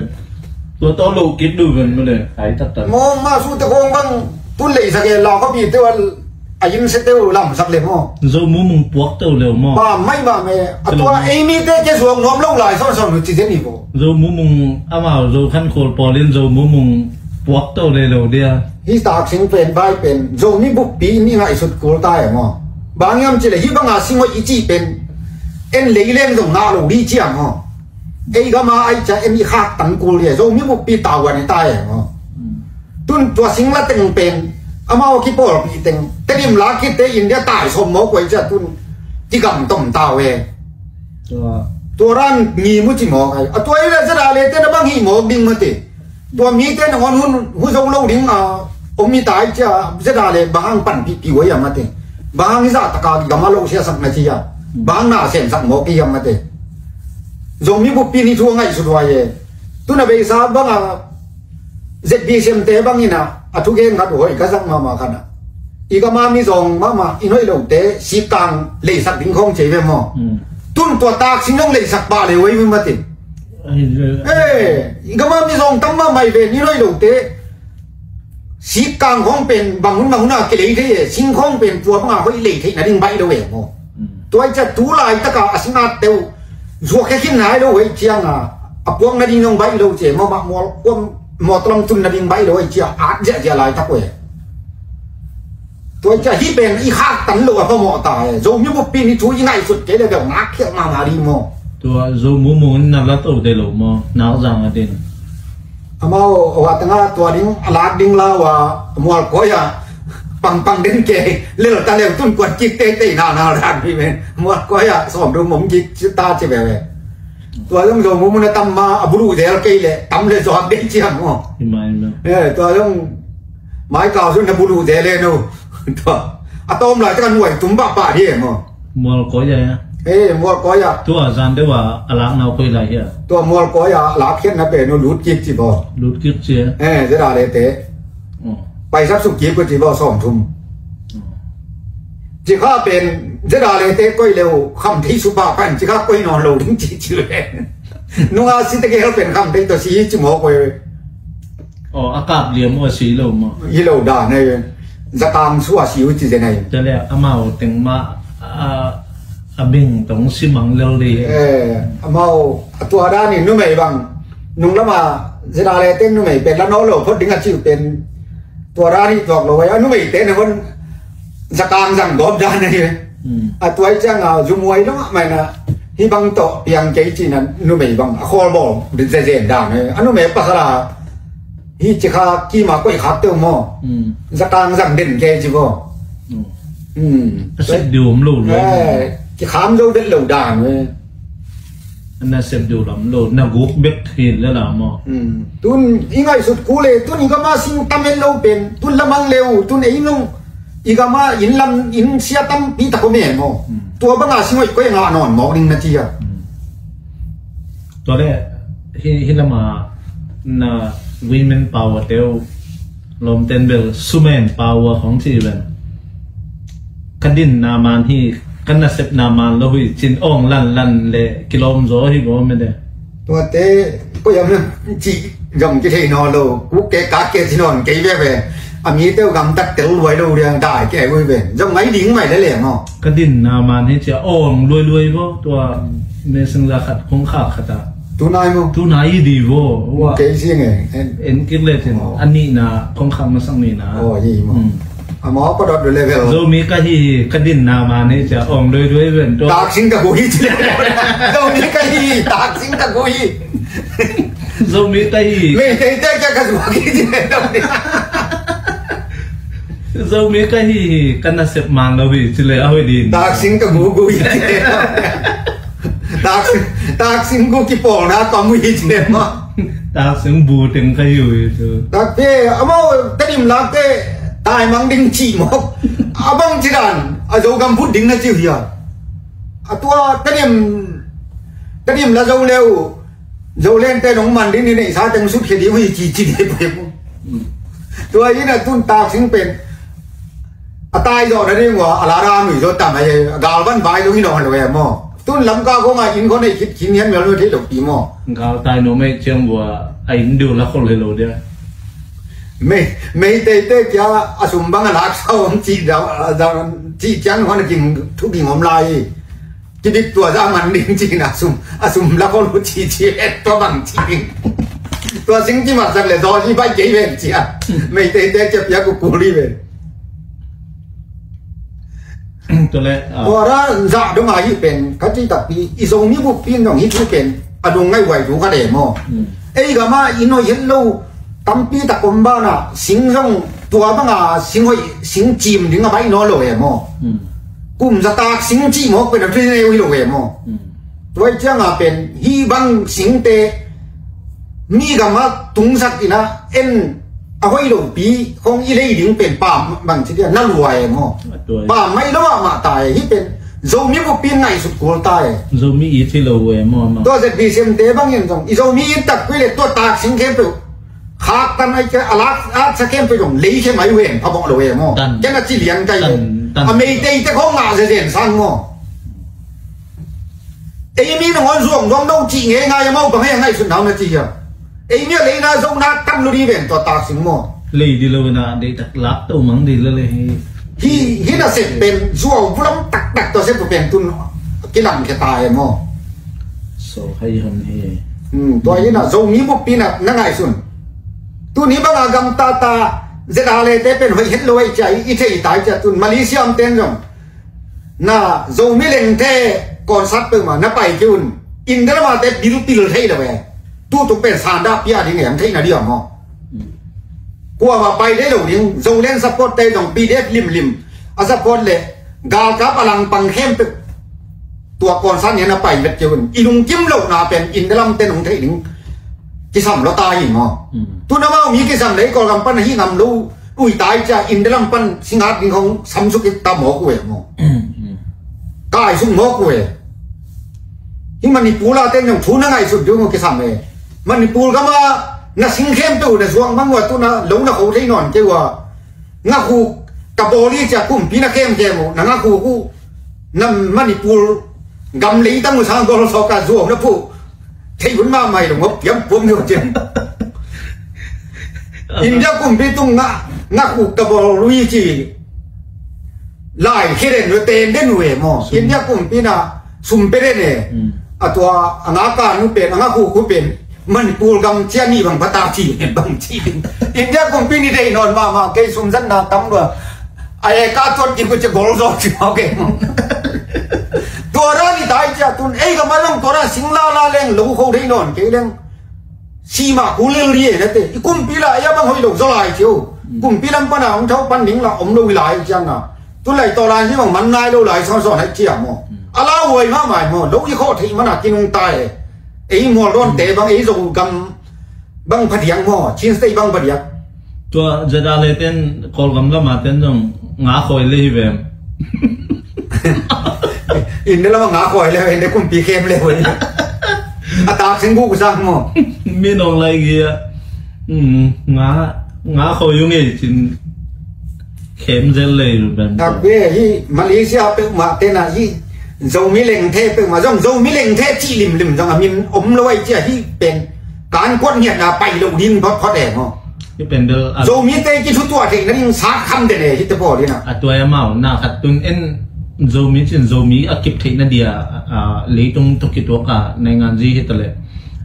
Tua tawh lo kik deuh ven mane ai taktak. Maw ma su te khawng bang tun leisak e lau ka pi teuh a inn se teuh lamsak le maw? Zo mumung puak teuh leu maw? Ba mai ba me a tua ei mite ke zuang nuam lo lai sawn sawn ci den hi bo. Zo mumung amau zo khan khual pawlin zo mumung puak teuh le lo dia. Hi taksing pen bai pen zo mi buppi in i ngaihsut kul ta e maw? Bang hiam ci le hi banga sing hoih i cih pen en leileng zong ngah lo di ciang maw? Ei gama ai cia en i khak tang kul dia zo mi buppi tauan i ta e maw? Tun tua sing la teng pen amau a kipawlpih teng Tedim la kite India tai sawm mawk uh ai cia tun kigam tom tau e. Tua ran ngi mu ci mawk ai a tua i le zeda le te na bang hi mawk ding mate. Tua mite nangawn hun hu zo lo ding a om i tai cia zeda le bang hang panpihpih uh ai a mate. Bang hang i zah taka kigam a lo siasak na ci a bang hang na semsak mawk i a mate. Zo mi buppi ni thu a ngaihsut uh ai e. Tun a beisa banga Z B C M te bangin ah, a thugen khat uh hoih ka zak mahmah khat ah, i gam a mizawng mahmah, i hoih lote sikkang leisak ding khawng ci ve maw? Tun tua taksing zong leisak pah le uh ei, matin. Ei, i gam a mizawng tam mahmah i ven, i hoih lote sikkang khawng pen bang hun bang hun a kilei thei e, sing khawng pen tua banga hoih lei theih nading baih lo e maw? Tua i ciah tu laitaka a singatte uh zuak khe khin nai lo uh ei cianga, a puak nading zong baih lo ci e maw? Mah mual kuam mawtaw lam tun nading baih lo ei cia at ziahziah laitak uh e. Tua i ciah hih pen i khaktan lo a phamawh ta e. Zomi buppi in hih thu i ngaihsut kei le bel ngakkhialh mahmah ding maw? Tua Zo mumu in na la to de lo maw? Nak zang a din. Amau a tanga tua ding a lak ding la uh a, mual koi ah pangpang den kei lel ta leu tun kuat kik teitei na na dan hi men. Mual koi ah sawm dum om kik ta ci veve. Tua zong Zo mumu na tam ma a bulu del kei le tam le zuak dei ciang maw? Ima ima. Eh, tua zong mai kau sun na bulu del le no. Tua a tawm lai taka nuai tum pahpah dih e maw? Mual koi ah. Eh, mual koi ah. Tua zan deuh a a lak nau koi lai hia? Tua mual koi ah a lak khiat na pen uh lut kik ci baw. Lut kik ci e. Eh, zeda le te. Paisak suk kik uh ci baw sawm thum. Cikha pen zeda le te koi leu kham thei su pah pan cikha koi nawn lo ding ci ci le. Nunga si tegel pen kham thei tawh si ci maw koi. Aw, a kap liam uh a si lo maw? Hi lo dan ei. Zakang sua si uh ci zen ei. Tua le amau teng mah a, a beng tong si mang lel dei. Eh, amau a tua dan in numei bang nung lama zeda le teng numei pen la nawn lo phot ding a ci uh pen tua dan hi tuak lo ei. A numeite na hon zakang zang gawp dan ei. A tuai cianga zumuai lo mah maina hih bang tawh piang kei cihna numei bang a khawlbawl zezen dan ei. A numei pasal a hih cikha kima koih khak teu maw? Zakang zang den kei ci baw. A sep deuh om lo lo. Eh, kikham zo vet lo dan ei. Na sep deuh lam lo, na guk bek hi le la maw? Tun i ngaihsut kul e, tun i gama sing tam en lo pen tun lamang leu, tun ei nung i gama inn lam inn sia tampi tak om e maw? Tua banga sing hoih koi a ngah nawn mawk ding na ci a. Tua le hi, hi lama na women power teu lawmten bel sumen power khong ci ven. Ka dinna man hi, ka nasepna man lo hi cin awng lanlan le kilawm zaw hi gawm e de. Tuate koi am cih zong kithei nawn lo, kuk ke kak ke ci nawn kei veve. A mite uh gamtat tel luai lo riang dai ke ui ve. Zong ngai ding mai le le maw? Ka dinna man hi cia awng luailuai vaw tua messenger khat khong khak khat ah. Tunai maw? Tunai i di vaw. Kei siang e. En kik le cin a nihna khong khak masak nihna. Aw, hi maw? A maw padot du le vel. Zomi ka hi hi, ka dinna man hi cia awng luailuai ven tua. Taksing ka gu hi ci le. Zomi ka hi hi, taksing ka gu hi. Zomi ka hi hi. Mei tei tei ka ka zuak hi ci le. Zomi ka hi hi, ka nasep man lo hi ci le a hoih din. Taksing ka gu gu hi ci le. Taksing, taksing gu kipawlna ka mu hi ci le maw? Taksing bu teng ka hi uh hi cu. Takte amau Tedim lakte taimang ding cih mawk. A bang ci dan a Zogam phut ding na ci uh hi a. A tua Tedim, Tedim la zo le uh. Zolente nong man ding ni neihsa teng sut khia ding uh hi ci ci dih pek uh. Tua in a tun taksing pen a tai zawh na ding uh a, a la ra nui zaw tam a, a galvan vai lo hi lo han lo e maw? Tun Lamka kong a inn kong nei khit khin hian mial lo thei lo pi maw? Gal tai no mei ciang vua a inn diu la khol hi lo dia. Mei, mei teite kia a sum bang a lak sa om cih da, da, cih ciang hon a king thu king om lai. Kidik tua za man ding cihna sum, a sum la khol uh ci ci et tua bang ci ding. Tua sing kimat sak le zaw ci bai kei ven ci a. Mei teite kia pia ku kul hi ven. Tua le, ah. Tua ra zah dong a hi pen ka ci takpi i Zomi buppi in dong hi thu pen a dong ngai wai thu ka de maw? Ei gama i noi het lo tampi tak om bana sing zong tua banga sing hoih sing cim ding a baih naw lo e maw? Kum za tak sing cih mawk pen a tui nei uh hi lo e maw? Tua i cianga pen hih bang singte mi gama tungsak ina en a hoih lopi khong i lei ding pen pa bang ci dia na lua e maw? Pa mai lo ah mah ta e, hih pen Zomi buppi in ngaihsut kul ta e. Zomi it hi lo e maw? Tua Z B C M te bangin zong i Zomi it tak kui le tua taksing khempeuh Khak tan ai ke a lak a sa kem pe dong lei ke mai wen pha bok lo e mo. Tan. Ken a ci lian kai. Tan, tan. A mei tei te khong nga ze zen sang mo. Ei mi nong on zuang dong dong ci nge ngai a mau bang he ngai sun nau na ci ya. Ei mi a lei na zong na tam lu di ven to tak sing mo. Lei di lo na dei tak lak to mang di lo le hi. Hi, hi na se pen zuau bulam tak tak to se pu pen tun kilang ke ta e mo. So hai hon hi. Hmm, tua hi na Zomi buppi na na ngai sun. Tun hi bang a gam ta ta zet a le te pen hoi het lo ai cia i thei tai cia tun Malaysia am ten zong. Na Zomi lengthe concert peuhmah na pai kei un. India lamah te bil pil thei lo e. Tutung pen sanda pia ding em theihna diam maw? Kuamah pai thei lo ding. Zoland support te zong P D F limlim a support le galkap a langpang khempeuh tua concert nih na pai vet kei un. I lungkim lohna pen India lam te nong theih ding kisam lo ta hi maw? Tun amau mi kisam le Kawlgam pan hi ngam lo. Ui tai cia India lam pan singat ding hong samsuk i ta mawk uh e maw? Kai suk mawk uh e. Hi Manipur la teng nong thu na ngaihsut ding uh kisam e. Manipur gama na singkhem tu na zuang mang uh a tu na lo na kho thei nawn kei uh a. Nga khu ka bawl i cia kumpi na khem khem uh na nga khu khu na Manipur gam lei tang uh sang gol sawk a zuau na phu. Thei hun mahmah hi lo ngop tiam puam hi uh cin. India kumpi tung nga nga khu ka bawl ui ci. Lai kheren ua ten den ue maw. India kumpi na sum pe den e. A tua a nga ka nu pen a nga khu khu pen Manipur gam cia ni bang pata ci bang ci. India kumpi ni dei nawn mahmah kei sum zan na tam lua. A e ka tuat ki ku cia gol zawk ci maw kei maw. Tua ra ni dai cia tun ei ka ma long tua ra sing la la leng lo kho dei nawn kei leng. Sima ku lel ri e na te i kumpi la ya bang hoi lo zo lai cio. Kumpi lam pana hong thau pan ning la om lo lai ciang na. Tu lai to lai hi bang man nai lo lai son son hai cia maw. A la wai ma mai maw lo i kho thei mana kinung tai. Ei mawl don te bang ei zo gam bang phadiang maw Chin State bang phadiang. Tua zada le ten Kawlgam lama ten zong nga khoi le hi vem. India lama nga khoi le hi vem kumpi khem le hi. A tak sing bu sang maw. Mi nong lai gia. Nga nga khoi yung e cin. Khem zel le hi vem. Tak be hi Malaysia pek ma ten a hi. Zomi lengthe pek ma zong Zomi lengthe ci limlim zong a min om lo ai cia hi pen. Kan kuat ngiat na pai lo ding phot phot e maw. Hi pen bel a Zomi te ki thu tua thei na ding sa kham de ne hi te pawl hi na. A tua ya mau na khat tun en Zomi cin Zomi a kip thei na dia a leitung to ki tua ka nai ngan zi hi ta le.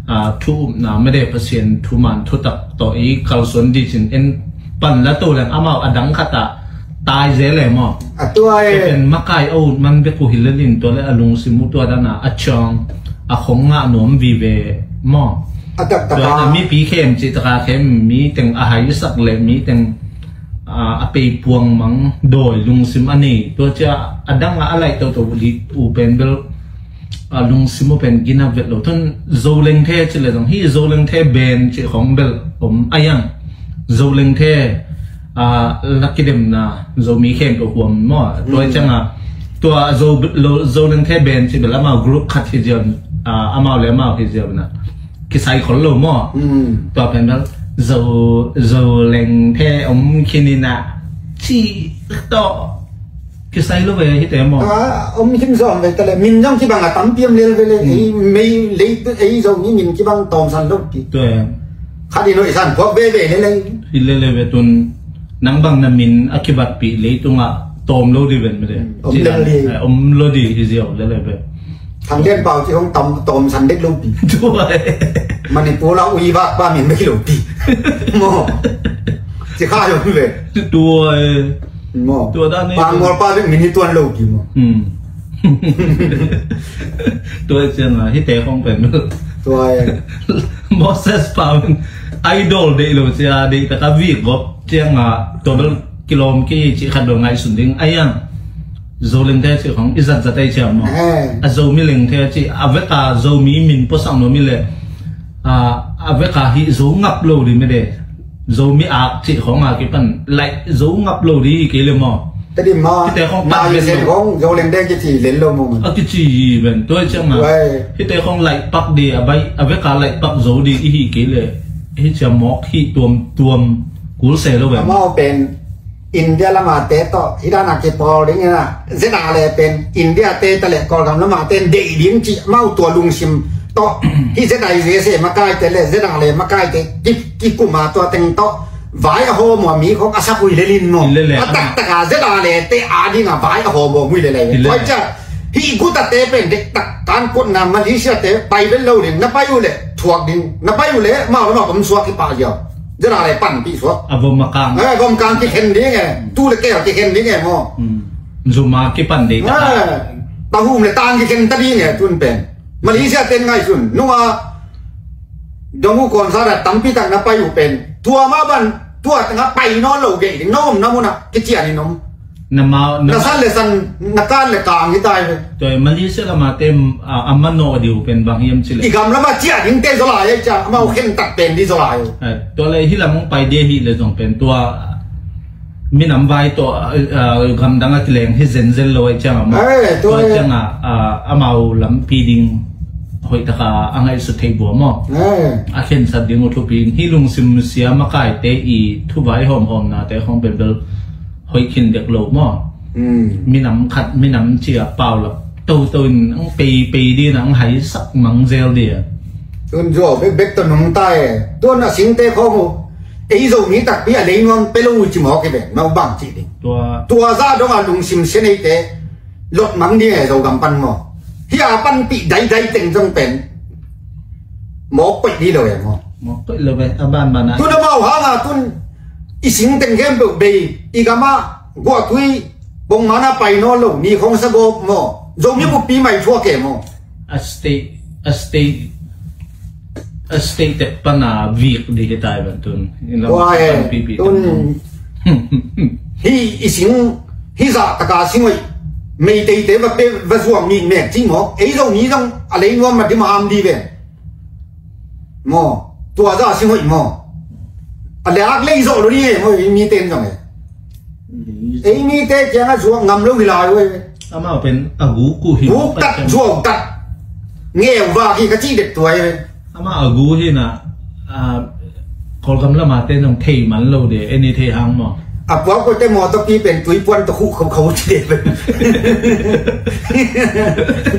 A thu um na me de Pasian thu man thu tak to i kal suan di cin en pan la to leng a mau a dang khat a tai ze le maw. A tua e. Pen makai a ut man bek uh hi le lin tua le a lungsim uh tua dana a ciang a khong ngah nuam vive maw. A tak taka. Tua na mipi khem ci taka khem mi teng a hai sak le mi teng a pei puang mang dawi lungsim a nei tua cia a dang a a lai toto li u pen bel. A lungsim uh pen gina vet lo thon Zoleng the ci le zong hi Zoleng the ben ci khong bel om a yang Zoleng the a la kidemna Zomi khempeuh huam maw tua cianga tua Zoleng the ben ci bel amau group khat hi ziau amau le amau hi ziau na kisai khol lo maw tua pen bel Zoleng the om khinina ci tawh Kisai lo ve hi te maw? A om him zawm ve ta le min zong kibang a tampi om lel ve le ei mei lei ei zong hi min kibang tawmsan lo ti. Tua em. Khat i noi san phuak ve ve le lei. Hi le le ve tun nang bang na min a kibatpih leitungah tawm lo di ven mede. Om lel di. Om lo di hi ziau le le ve. Thang lian pau ci hong tam tawmsan dek lo ti. Tua em. Manipur la ui vak pa min mei lo ti. Maw. Ci kha lo ve. Tua em. Maw. Tua dan ni. Pangol pa ding min hi tuan lo ki maw. Hmm. Tua ciang a hi te khong pen. Tua e. Moses pa min idol dei lo cia dei taka vi gop ciang a tua bel kilom ki ci khat bel ngai sun ding a yang. Zoleng the ci khong i zat zat ai cia maw. A Zomi leng the ci a veka Zomi min posang no mi le. A veka hi Zo ngap lo di mede. Zomi ak cih khong a kipan laih zo ngap lo di hi kei le maw? Tadi ma hite khong pat ven lo khong zo leng deng kici len lo maw? A kici hi ven tua ciang a hite khong laih pak di a bai a veka laih pak zo di i hi kei le. Hi cia mawk hi tuamtuam kul se lo ve. Amau pen India lamate tawh hi dana kipawl ding ina, zena le pen India te ta le Kawlgam lamate deih ding ci amau tua lungsim tawh hi zena i zese makaite le zena le makaite ki, kikuma tua teng tawh vai a hawm ua mi khong a sapui le lin maw? Lele. A taktaka zena le te a dinga vai a hawm ua mui lele. Lele. Tua cia hi gutate pen dektak kan kotna Malaysia te pai vel lo ding, na pai uh le thuak ding, na pai uh le mau le mau pom suak kipah liau. Zena le panpih suak. A vom a kang. Eh, vom kang kikhen ding e. Tu le keu kikhen ding e maw? Hmm. Zuma kipan ding ta. Eh, tahum le tang kikhen ta ding e tun pen. Malaysia ten ngaihsun nunga dong uh kawnsana tampi tak na pai uh pen tua mah ban tua tengah pai nawn lo gei ding na omna munah kician in om. Na mau, na na san le san, na kan le kang hi tai ve. Tua Malaysia lama te, a, a manawh diu pen bang hiam ci le. I gam lama ciah ding te zaw lai ai cia, amau khen tak pen di zaw lai. Eh, tua le hi lam hong pai dia hi le zong pen tua minam vai tawh, a, a, gamdang a kileng hi zenzen lo ai ciang amau. Eh, tua Tua ai ciang a, a, amau lampi ding hoih taka a ngaihsut thei bua maw? Eh. A khensat ding uh thupi hi lungsim sia makaite i thuvai hawmhawmnate khong pen bel hoih khin dek lo maw? Hmm. Minam khat, minam cia paulap toto in ang pei, pei dina ang haisak mang zel dia. Tun zuau bekbek tawh nungta e. Tun a singte khawng uh ei Zomi takpi a lei nuam pe lo uh ci mawk hi ve. Mau bang ci ding. Tua. Tua zah dong a lungsim sia neite lot mang ding e Zogam pan maw? Hi a panpih daidai teng zong pen mawk koih di lo e maw? Mawk koih lo ve, a banbana. Tun amau hanga tun i sing teng khempeuh bei, i gamah guahtui bongmana pai nawn lo ni khong sa gawp maw? Zomi buppi mai thuak e maw? A state, a state, a state tek pana vik di hi tai ban tun. Tua e, panpipi tun hi i sing, hi zah taka sing hoih Meiteite va pe, va zuam mi mek ci maw? Ei Zomi zong a lei nuam ma di ma am di ve. Maw, tua zah sing hoih maw? A lak lei zawh lo ni e maw, ei mite in zong e. Ei mite kiangah zuak ngam lo hi lai uh e. Amau pen a guk uh hi. Guk tat, zuau tat. Ngeu vak hi ka cih dek tua e. Amah a gu hi na, a, Kawlgam lama te nong thei man lo de, eni thei hang maw? A puak ko te mawtaw pi pen tui puan tawh khuh khokho ci de pen.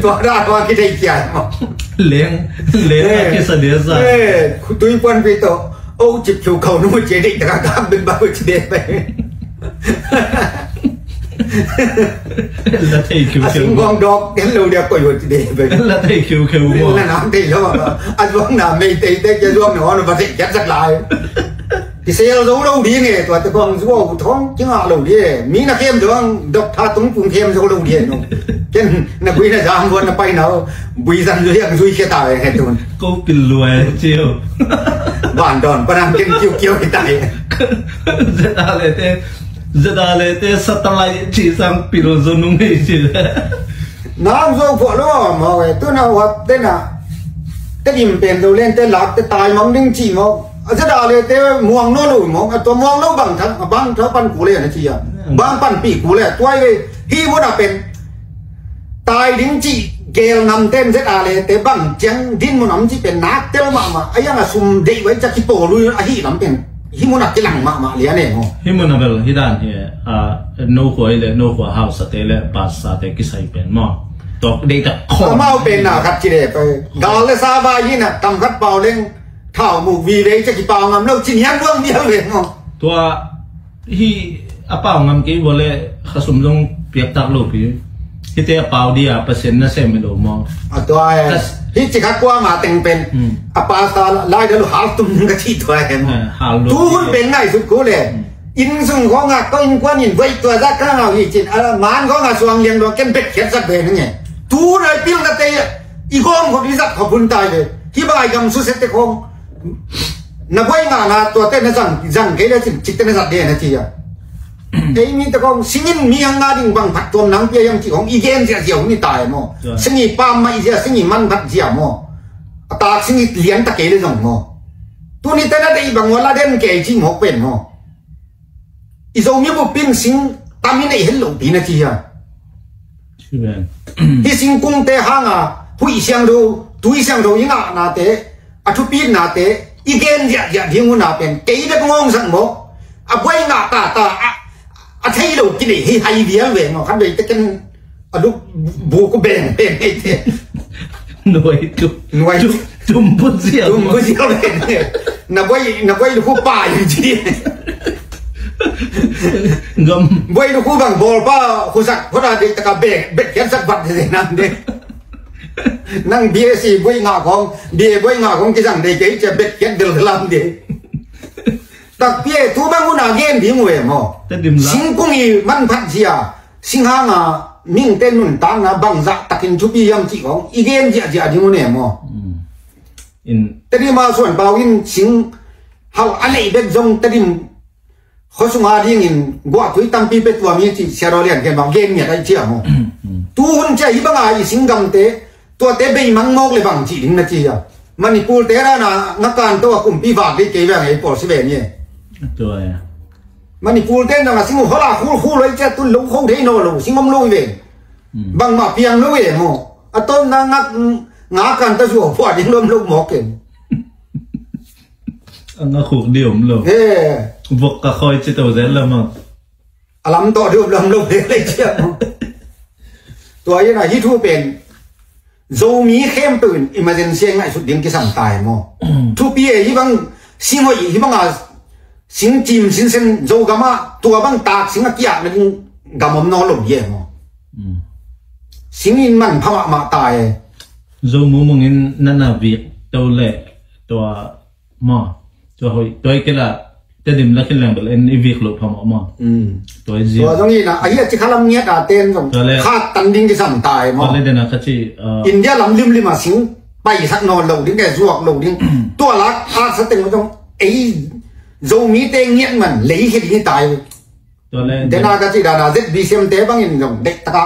Tua da tua kithei kia maw? Leng, leng a kisa de sa. Eh, tui puan pi tawh o cip khokho nu ci de taka kak ben ba ci de pen. La thei khiu khiu. A singkong dawk en lo dia koi hot de. La thei khiu khiu maw? La nam thei lo. A zuang na mei tei tei kia zuang na hon va thei kiat sak lai. Kisel zo lo di nge tua te kong zuau thong kinga lo di. Mi na khem zuang dok tha tung pung khem zo lo di no. Ken na gui na zam buan na pai na bui zan zui ang zui kia ta he tun. Ko pil luai ciu. Ban don panang ken kiu kiu hi tai. Zeta le te Zeta le te satellite ci sang pil zo nung hei ci le. Nam zo phuah lo maw e, tuna huat tena. Te dim pen zo len te lak te tai mang ding ci maw. A zeta le te muang no lo maw, a tua muang lo bang tha, bang tha pan ku le na ci ya. Bang pan pi ku le, tuai le, hi mo na pen. Tai ding cih gel namte in zeta le te bang ciang din mun om cih pen nak tel mahmah a, yang a sum deih vai ca kipawl uh a hih lam pen hih mun a kilang mahmah lian e maw? Hih mun a bel hih dan hi, a, no khua hi le no khua hausate le pastorte kisai pen maw? Tok deih tak khawm. Amau pen na khat ci le pai gal le sa vai hi na tam khat pau leng thau muk vive ca kipau ngam lo ci niang luang vial ve maw? Tua Hi a pau ngam kei vua le khasum zong piaktak lo pi. Hite a pau dia Pasian na sem lo maw? A tua e. Hi ci kha kua ma teng pen. Hmm. A pasta lai da lo hal tum ka ci tua e maw? Eh, hal lo. Tu hun pen nai sut ko le. Hmm. Inn sung khong a ko innkuan in voi tua za ka ngau hi cin. A man khong a suang liang dong ken bet khiat sak ve nge. Tu nai pil na te i gom khop i zat khop hun tai ve. Hi bai gam su set te khong. Na buai ngana tuate na zang, zang kei le cin, cikte na zat de na ci a. Ei mite kong singin mi hang nga ding bang phat tuam nang pia hiam ci kong i gen ziahziah hun i ta e maw? Sing i pam mah i zia, sing i man phat zia maw? A tak sing i lian ta kei le zong maw? Tuni te na deih bang ua la den kei ci mawk pen maw? I Zomi buppi in sing tam i neih het loh pi na ci hia? Hi singkungte hanga huih siangtho, tui siangtho i ngahnate, a thupitnate, I gen ziahziah ding hun a pen kei bek ngawngsak maw? A buai ngah tata a, a thei lo kinei hi hai vial ve maw? Khat vei te ken a luk buk uh beng beng hei te. Nuai tu. Nuai tu. Tum put ziau. Tum put ziau beng. Na buai, na buai luk uh pai ci. Gam. Buai luk uh bang bawl pa khusak phot a deih taka bek, bek kian sak vat de nam de. Nang B A C buai ngah khong, B A buai ngah khong kizang dei kei cia bet kiat del lam de. Takpi e, tu bang hun a gen ding uh e maw? Tedim la. Singkung i manphat zia, singhang a mihingte nuntakna bangzah takin thupi hiam cih khong i gen ziahziah ding uh e maw? Mm. In. Tedim a Suan Pau in sing hau a neih bek zong Tedim khuasung a dingin guahtui tampi pia tuam hi cih Sia Daw Lian Khen bang gen ngiat aih cia maw? Mm. Tu hun cia hih banga i singgamte tuate beimang mawk le bang cih ding na ci a. Manipur te rana ngakan to a kumpi vak dei kei veng ei pawl si ve ni e. Tua e. Manipur te nang a sing uh hola khul khul loi cia tu lo kho thei naw lo sing om lo hi ve. Mm. Bangmah piang lo e maw? A tawpna ngak ngakan ta zuau phuah ding lom lo mawk ken. A nga khuk di om lo. He. Vok ka khoi ci to zel lo maw? A lam tawh di om lam lo he lei ciah maw? Tua hi na hih thu pen Zomi khempeuh in emergency a ngaihsut ding kisam tai maw? Mm. Thupi e hih bang sing hoih hih banga sing cim sinsen Zogam ah tua bang tak sing a kiak na ding gam om naw lo hi e maw? Mm. Sing in man pha mahmah tai e. Zo mumung in nana vik to le tua maw? Tua hoih, tua i kila, Tedim la khin leng bel en i vik loh phamawh maw? Mm. Tua i zia. Tua zong hi na, ahi a ci khalam ngiat a ten zong. Tua le. Khat tan ding kisam tai maw? Tua le dena ka ci, uh, India lam limlim a sing, paisak nawn lo ding, ke zuak lo ding. Tua lak, a sa teng zong, ei, Zomite ngiat man, lei hi ding hi tai. Tua le. Dena ka ci dana Z B C M te bangin zong dek taka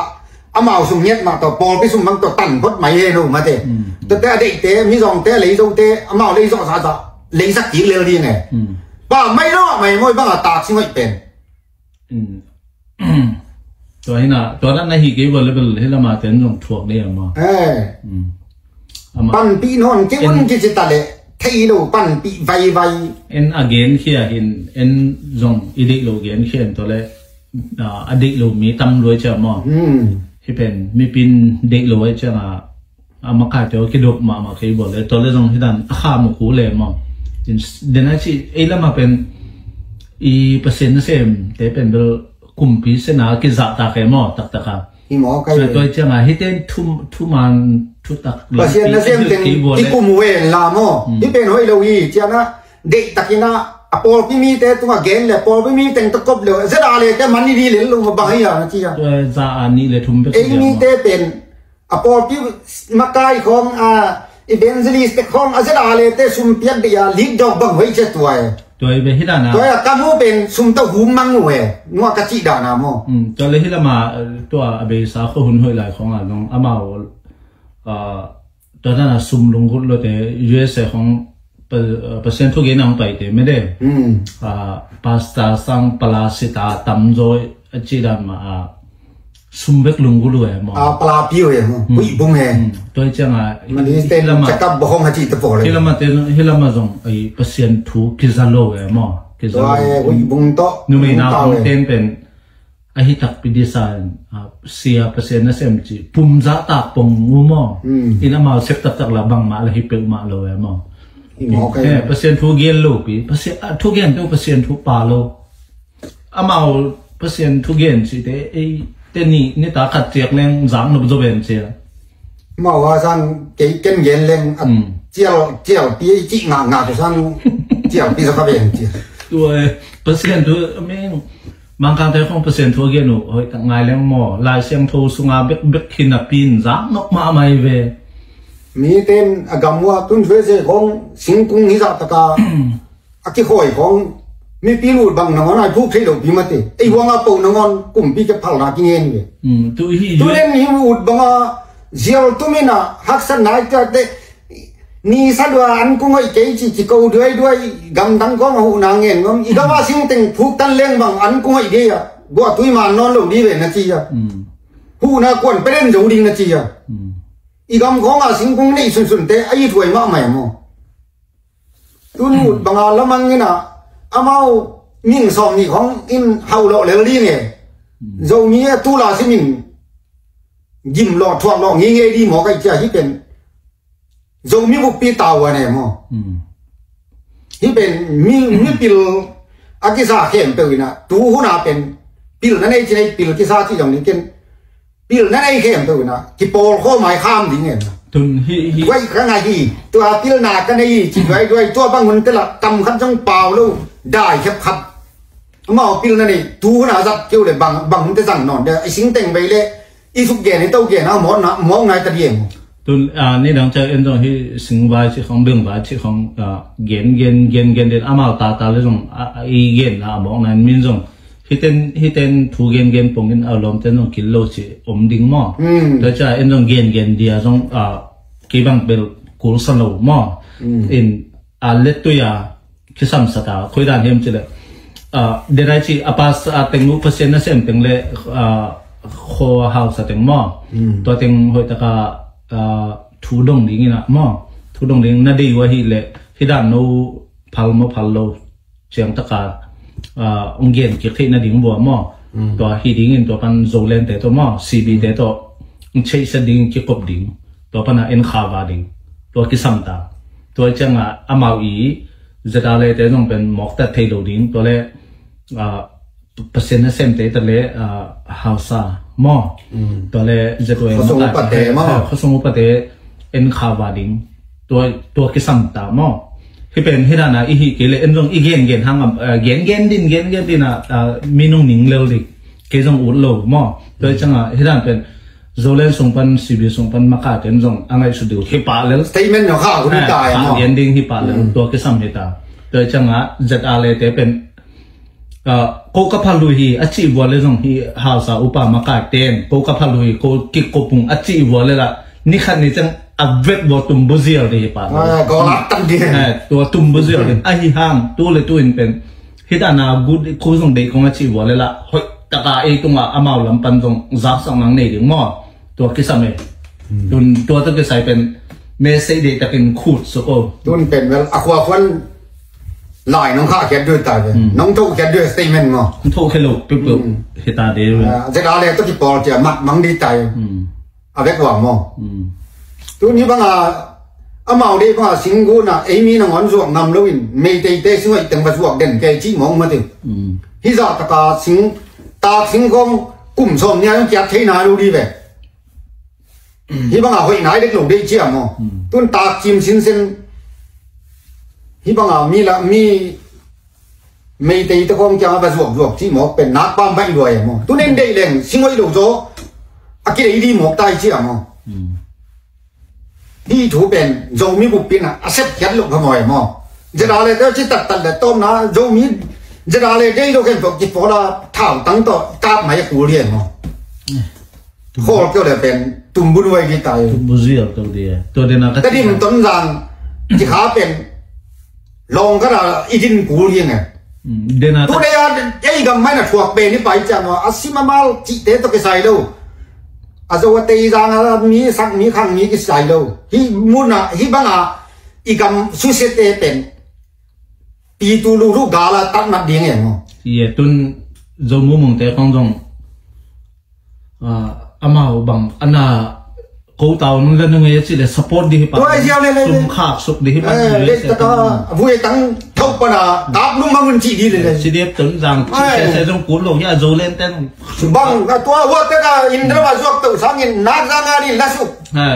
amau sum ngiat mah tawh pawlpi sum bang tawh tan phot mai he lo mate. Mm. Tua te a deihte mizawngte a leizote amau leizawh zahzah leisak kik lel ding e. Mm. Pa mai lo a mai mawi banga tak sing hoih pen. Mm. Tua hina tua na na hi kei vo level hi lama ten zong thuak dei a maw? Eh. Mm. Amah. Panpih nawn kei un kici ta leh thei lo panpih vaivai. En a genkhia hin en zong i deih lo genkhia in tua le, ah, a deih lo mi tam luai cia maw? Hmm. Hi pen mipin deih lo ai cianga a makaite aw kidop mahmah kei bawl le tua le zong hi dan a kha mu khu le maw? Dena ci ei lama pen i Pasian nasem te pen bel kumpi sena kizahtak e maw taktaka. Hi maw kai. Tua cianga hiten thu, thuman thutak Pasian nasem teng kikum uh en la maw? Hmm. Hi pen hoih lo hi ciana deihtakin a pawlpi mite tunga gen le pawlpi mi teng takop le zeda le te man i di lel lo ma bang hi a na ci a. Tua za a nih le thum bek ei mite pen a pawlpi makai khawng a evangelist te khawng a zeda le te sum piak dei a lik dawk bang hoih cia tua e. Tua i ve hi dana. Tua e a ka mu pen sum tawh hum mang uh e. Nua ka cih dana maw? Mm, tua le hi lama, eh, tua a beisa kho hun hoih lai khawng a zong amau, ah, tua dana sum lunggulh lote U S A khawng pa, eh, Pasian thugen a hong paite mede. Mm. Ah, pastor sang palasita tamzaw a cih dan ma a sum bek lunggulh uh e maw? A palapi uh e maw? Hmm. Huih bung e. Hmm. Tua hi cianga mani ten hilama cakap bohong haci te pole. Hilama ten hilama zong ai Pasian thu kiza lo e maw? Kiza lo. Tua e huih bung to. Numei na bung ten pen ahi takpi disa in, a, sia Pasian nasem ci pumza tak pong uh maw? Hmm. In amau sep taktak la bangmah la hi peuhmah lo e maw? Hi maw kai. Eh, Pasian thu gen lo pi. Pasian, a, thu gen tu Pasian thu pa lo. Amau Pasian thugen cihte ei teni nita khat ciak leng zak nop zo ven cia. Amau a sang kei ken gen leng a cial cial pi ei cih ngah ngah sang cial pi sa ka ven cia. Tua Pasian thu meng Mangkangte khong Pasian thu a gen uh hoih tak ngai leng maw Lai Siangtho sunga bek bek hi napi in zak nop mahmah hi ve. Mi ten a gam uh a tun thuai se khong singkung hi zah taka a kikhawi khawng mipi lut bang nangawn ai phuk thei lo pi mate ei huang a po nangawn kumpi kephalna kingen ve. Mm, tu hi tu len hi ut banga zial tumina haksatna i tate ni sa dua an kung hoih kei ci ci ko duai duai gamdang khawng a huhna ngen ngam i gama sing teng phuk tan leng bang an kung hoih dei a guahtui man nawn lo di ve na ci a. Mm. Huhna kuan peren zo ding na ci a. Mm. I gam khawng a singkung neih sunsun te a i thuai mahmah maw? Tun ut banga lamang ina amau ning sawm nih khong in hauh lawh lel ding e. Zomi a tula simin gim lawh thuak lawh ngeingei di maw kai cia hi pen. Zomi bukpi tau a ne maw? Hi pen mi, mipil a kisa khempeuh ina tu huna pen pil na nei ci nei pil kisa ci zong ni ken pil na nei khempeuh ina kipawl khaw mai kham ding en. Tun hi hi. Guai ka ngai hi tua pil na ka nei ci duai duai tua bang hun te la kam khat zong pau lo dai khep khat. Amau pil na nei tu huna zat keu le bang, bang hun te zang nawn de i sing teng bei le i suk gen i to gen a mawk na mawk ngai ta diem. Tun a ni dang ca en zong hi sing vai ci khong beng vai ci khong a gen gen gen gen den amau ta ta le zong a i gen na a mawk na min zong hiten hiten thu gen gen pongin a lawmten zong kil lo ci om ding maw? Tua ca en zong gen gen dia zong a kei bang bel kul sa lo maw? In a let tuya kisam sa ta khuidan hiam ci le a denai ci a pas a teng uh Pasian na sem teng le a kho hausa teng maw? Tua teng hoih taka a thu dong ding ina maw? Thu dong ding na dei uh ahi le hi dan no phal maw phal lo ciang taka a ong gen kik theih na ding bua maw? Tua hi dingin tua pan Zoland te to maw? C B te to ong cheihsa ding kikop ding tua pana en khava ding tua kisam ta. Tua cianga amau i zeta le te zong pen mawk tat thei lo ding tua le a Pasian na sem te ta le a hausa maw? Tua le zeta le khosung mawk tat upate maw? Khosung upate en khava ding tua tua kisam ta maw? Hi pen hi dana i hi kei le en zong i gen gen hang a gen gen din gen gen din a minung ning lel dik kei zong ut lo maw? Tua cianga hi dan pen Zoland sung pan C B sung pan maka ten zong a ngaihsut ding hi pah lel. Statement no kha hun ta ya maw? Gen ding hi pah lel tua kisam hi ta. Tua cianga zeta le te pen ko ka phalui hi a cih vua le zong hi hausa upa makai ten ko ka phalui ko kik ko pung a cih vua le la ni khat ni cang a vet vua tumbu zial di hi pa. Ko lak tak di. Tua tumbu zial di ahi hang tu le tu in pen hi ta na gut khu zong dei kong a cih vua le la hoih taka ei tunga amau lam pan zong zak sak nang nei ding maw? Tua kisam e. Tun tua tua kisai pen message dei takin khut suk o. Tun pen vel a khua khuan lai nong kha khiat duh tai ve. Nong tho khiat duh statement maw? Nong tho khiat lo peuhpeuh hi ta de ve. Zeta le to kipawl cia mat mang di tai. A vek wang maw? Tun hi banga amau dei banga singgu na ei mi nangawn zuak ngam loin Meitei te singhoih teng va zuak den kei cih mawng mati. Hi zah taka sing tak singkong kum sawm nia kiat thei nai lo di ve. Hi banga hoih nai dek lo dei cia maw? Tun tak cim sinsen hi banga mi la mi Meitei te khawng kianga va zuak zuak cih mawk pen nak pam baih luai a maw? Tun en deih leng singhoih lo zaw a kidei di mawk tai cia maw? Hi thu pen Zomi bup pina a sep khiat lo kha maw e maw? Zeta le te ci tattat le tawmna Zomi zeta le dei lo khen tawh kipawla thau tang tawh kap mai a kul hi e maw? Khawl keu le pen tumbu nuai di tai. Tumbu zial keu di e. Tua dena ka dim ton zang ci kha pen lawng ka da i din kul hi nge. Dena tu dei a ei gam mai na thuak pen i pai ciang a sim a mal cihte tawh kisai lo. A zo a tei zang a mi sak mi khang mi kisai lo. Hi muna hi banga i gam susiate pen pi tu lu lu gala tak mat ding e maw? Ye tun zo mumung te khong zong amau bang ana ko tau nung le nung e ci le support di hi pa. Tua ziau le le. Sum khak suk di hi pa. Dei taka vui tang thau pana kap lung mangun ci di le le. Ci di tun zang ci se se zong kul lo ya zo len ten. Bang ka tua hua te ka indra ba zuak tau sangin nak zang a di la suk.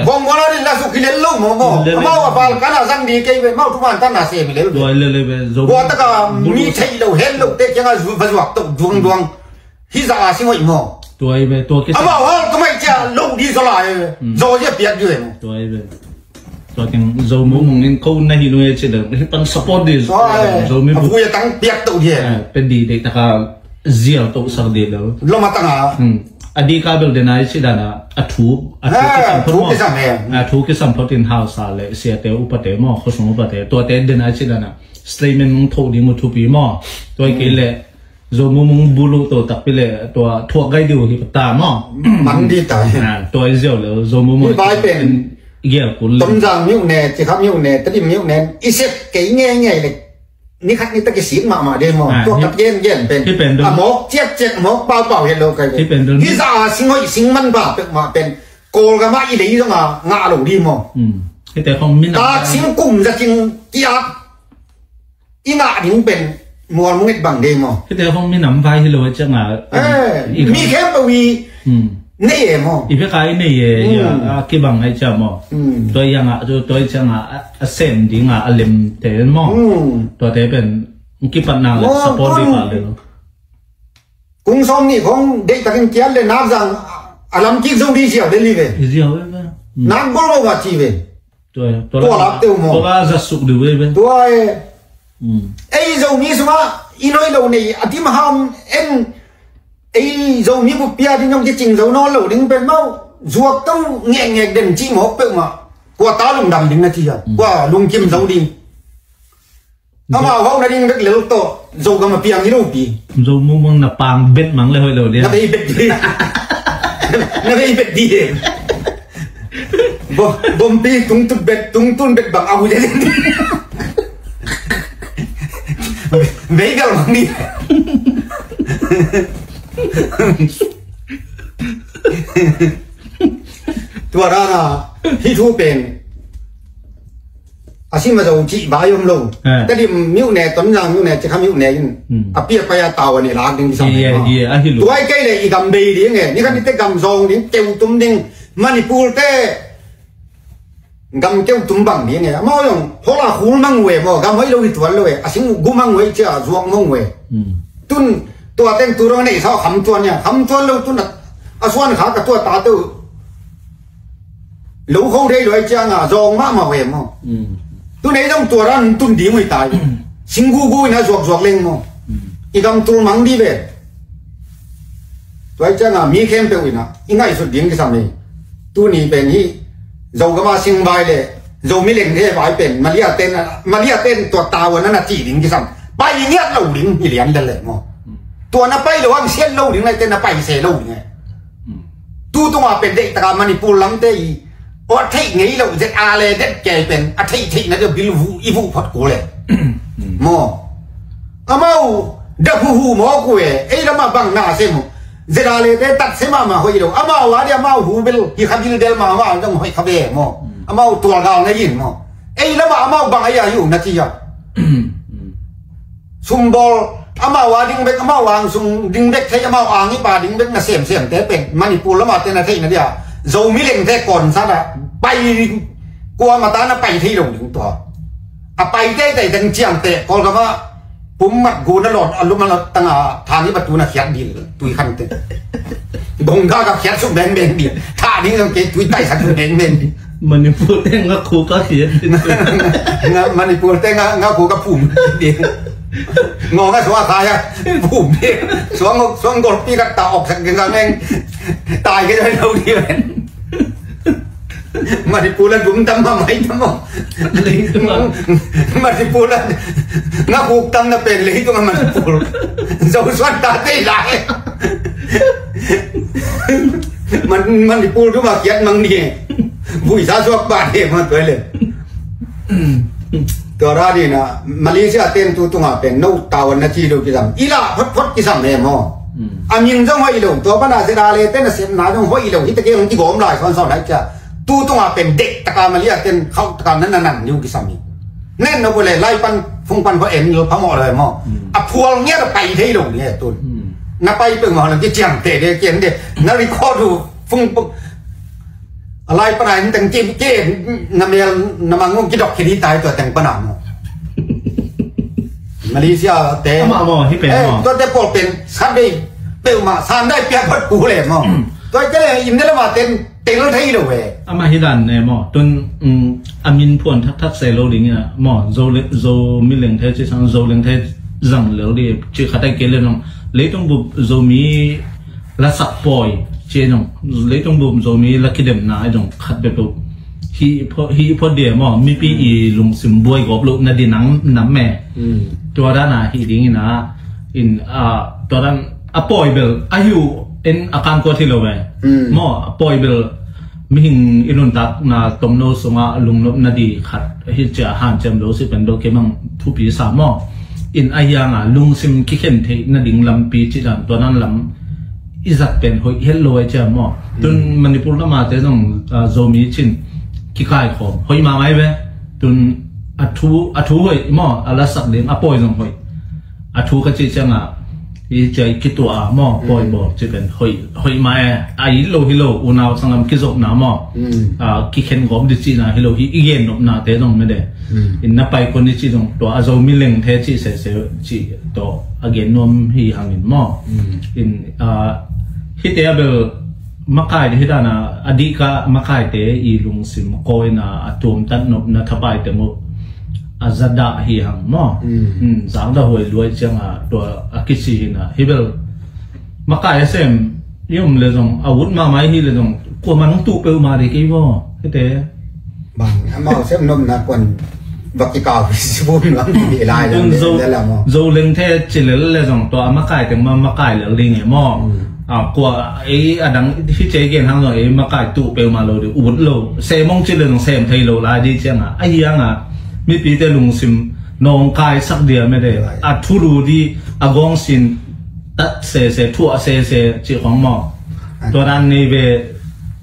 Bong bola di la suk ki lel lo mo mo. Mau a bal kana zang di kei be mau tu man tan na se mi lel. Tua le le be zo. Hua te ka mi thei lo hen lo te kianga zu ba zuak tau duang duang. Hi za a si hoih maw? Tua i ve tua kisa. Amau hal ka mai cia lo di zo lai ve. Zo zia piak di ve maw? Tua i ve. Tua ting zo mumung in ko na hi nung e ci le hi pan support di zo mi bu. Abu ya tang piak to di. Pe di de taka zial to sak di le. Lo ma tanga. A di ka bel de nai ci dana a thu a thu kisam phot maw? A thu kisam phot in hausa le siate upate maw khosung upate tua te de nai ci dana statement mung tho di mu thupi maw? Tua i kei le Zo mumung bulu to takpi le tua thuak gai diu hi ta maw? Mang di ta. Tua i ziau le zo mumung. Hi bai pen Gial kul le. Tonzang myone, Cikha myone, Tedim myone, i sep kei ngeingei le. Ni khat ni tak i sit mahmah ding maw. Ah, tua hi-, khat gen gen pen. Hi pen dun. A mawk ciakciak, a mawk paupau hi lo kai. Hi pen dun. Hi za a sing hoih sing man ba pek mah pen. Kawlgam ah i lei zong a ngah lo ding maw. Hmm. Hite khong minam. Tak sing kum za king kiak. I ngah ding pen mual munget bang dei maw. Hite khong minam vai hi lo a ciang a. Eh, i mi khempeuh i, hmm, nei e maw. I vek a i nei e, hmm, ya, a kibang a i ciang maw. Hmm. Tua i a ngah, tua, tua i ciang a, a, a sem ding a, a lem te maw. Hmm. Tua te pen, kipatna le, maw, support ding, kun, ka le lo. Kung sawm nih khong deihtakin kiat le nak zang a lam kik zo ding ziau le li ve. I ziau ve ve. Hmm. Nak gol lo va ci ve. Tua, tua la, tua la teu maw. Tua la za suk diu ve ve. Tua e. Hmm. Ei Zomi sungah i noi lo nei a dim ham en ei Zomi buppi a ding zong kicing zo nawn lo ding pen maw. Zuak to ngekngek den cih mawk peuhmah. Kua ta lungdam ding na ci a. Hmm. Kua lungkim zo ding. Amau hauhna ding bek lel tawh Zogam a piang hi lo pi. Zo mumang na pang bet mang le hoih lo dia. Na bei bet di. Na bei bet di. Bom, bompi tungtun bet, tungtun bet bang a hu dia. Bei gal mang di. Tua dana hi thu pen. A sim a zo cih vai om lo. Eh. Tedim myone, Tonzang myone, Cikha myone in. Hmm. A piak pai a tau a ne lak ding kisam. Hi e, hi e, a hi lo. Tua i kei le i gam bei ding e. Ni khat ni te gam zong ding, keu tum ding. Manipur te gam keu tum bang ding e. Amau zong, hola khul mang uh e maw. Gam hoih lo hi tuan lo e. A sing gu mang uh e cia, zuak mang uh e. Hmm. Tun, tua teng tu rong nei sa kham tuan nia. Kham tuan lo tun a, a suan kha ka tua ta teu. Lo kho thei lo ai cianga zawng mahmah ve maw? Mm. Tun ei zong tua ran tun ding uh hi tai. Singgugu in a zuakzuak leng maw? Mm. I gam tul mang dih ve. Tua ai cianga mi khempeuh in a i ngaihsut ding kisam hi. Tuni pen hi Zogama singvai le Zomi lengthe vai pen Malaysia ten, Malaysia ten tua tavuan a na cih ding kisam. Pai ngiat lo ding hi lian lel le maw? Mm. Tua na pai lo hang siat lo ding lai ten na pai se lo ding e. Mm. Tu tunga pen deihtaka Manipur lamte i awt theih ngei loh zet a le det kei pen a theih theihna deuh bil vuh i vuh phot kul e. Mm. Maw? Amau dap huhu mawk uh e, ei lamah bang na sem uh. Zet a le te tat se mahmah hoih lo. Amau a dih amau hu bil hi kha bil del mahmah zong hoih kha ve maw? Mm. Amau tualgal na in maw? Ei lamah amau bang a ia hi uh na ci a. Mm. Sumbawl amau a ding bek, amau ang sung ding bek thei, amau ang i pa ding bek na semsemte pen Manipur lamah te na theih na dia Zomi lengte kawnsat a pai ding, kuamah ta na pai thei lo ding tua. A pai teitei teng ciangteh Kawlgam ah pum mat gu na lawt a lum a lawt tanga thang i batu na khiat dil tui khante. Bongga ka khiat suk beng beng dil. Tha ding zong kei tui taisak suk beng beng dil. Manipur te nga khu ka khiat. Nga, Manipur te nga, nga khu ka phum ding. Ngawng a suang a khai a phum ding. Suang, suang golpi ka ta awksak ding ka ngeng. Tai ke jai lo ding. Manipur a dum tam ma mai tam ma. Manipur a nga khuk tam na pen leitung a Manipur. Zo suan ta tei lai. Man, Manipur dum a kiat mang ni. Vui sa suak ba ni ma tuai le. Tua ra ni na Malaysia ten tu tunga pen no tawan na ci lo kisam. Ila phot phot kisam he maw. Hmm. A min zong hoih lo. Tua pana se da le ten a sem na zong hoih lo. Hita ke hong kigawm lai son son hai cia. Tu tunga pen dek taka Malaysia ten khauh taka nan nan nan niu kisam hi. Nen no bule lai pan fung pan ho en lo phamawh lo he maw. Hmm. A phual ngiat a pai thei lo ni he tun. Hmm. Na pai peuhmah lo kiciang te de kian de. Na record uh fung pung. A lai pana in teng ci, ci, na mel, na mang ngong kidok kidi tai tua teng pana mo. Malaysia te. Ama mo, hi pen mo. Tua te pol pen, san dei, peuhmah, san dai pia phot ku le mo. Tua ke le, in de la ma ten, tel thei lo we. Ama hi dan ne mo, tun, mm, a min phuan thak thak se lo ding ina mo, Zo le, Zomi lengthe ci sang, Zo lengthe zang lo di, ci khatai ke le nong. Leitung bup Zomi la sak pawi ci zong, leitung bum Zomi la kidemna zong khat bepeuh hi pho, hi pho dia maw, mipi i lungsim buai gawp loh na di nang nam me. Mm. Tua dana hi ding ina, in, a, tua dan a pawi bel a hiu en a kan kuat hi lo me. Mm. Maw, a pawi bel Mihing i nuntakna tomno sungah lungnop nading khat hi cia hanciam lo si pen bel kei bang thupi sa maw? In a hianga lungsim kikhen theih nading lampi cih dan tua nan lam i zat pen hoih het lo ai cia maw? Tun Manipur lamate zong, ah, Zomi cin kikaikhawm hoih mahmah ai ve. Tun a thu, a thu hoih maw, a lasak ding a pawi zong hoih. A thu ka cih ciangah i cia i kituah a maw, pawi bawl cih pen hoih, hoih mah e. A it lo hi lo, unau sanglam kizopna maw, ah, kikhen gawp ding cihna hi lo hi, i gen nopnate zong mede. In na pai kua ni cih zong tua a Zomi lengte cih sese cih tua a gen nuam hi hangin maw. In, ah, hite a bel makai hi dana a dihka makaite i lungsim kawina a tuamtat nopna thapaite mu a zadah hi hang maw. Zakdah huai luai cianga tua a kici hina hi bel makai a sem i om le zong a ut mahmah hi le zong kuaman hong tuh peuhmah dei kei vaw hite. Bang amau sem nopna kuan va kikau hi si bum lam hi lai lam. Zo lengte cilel le zong tua a makai teng ma makai lel ding e maw. A kua ei a dang hi cia i gen hang zong ei makai tuh peuhmah lo ding ut lo. Sem hong ci le zong sem thei lo lai ding cianga a hianga mipite lungsim nawngkaisak dia mede. A thulu ding a gawngsin tat sese thuah sese cih khong maw. Tua dan nei ve.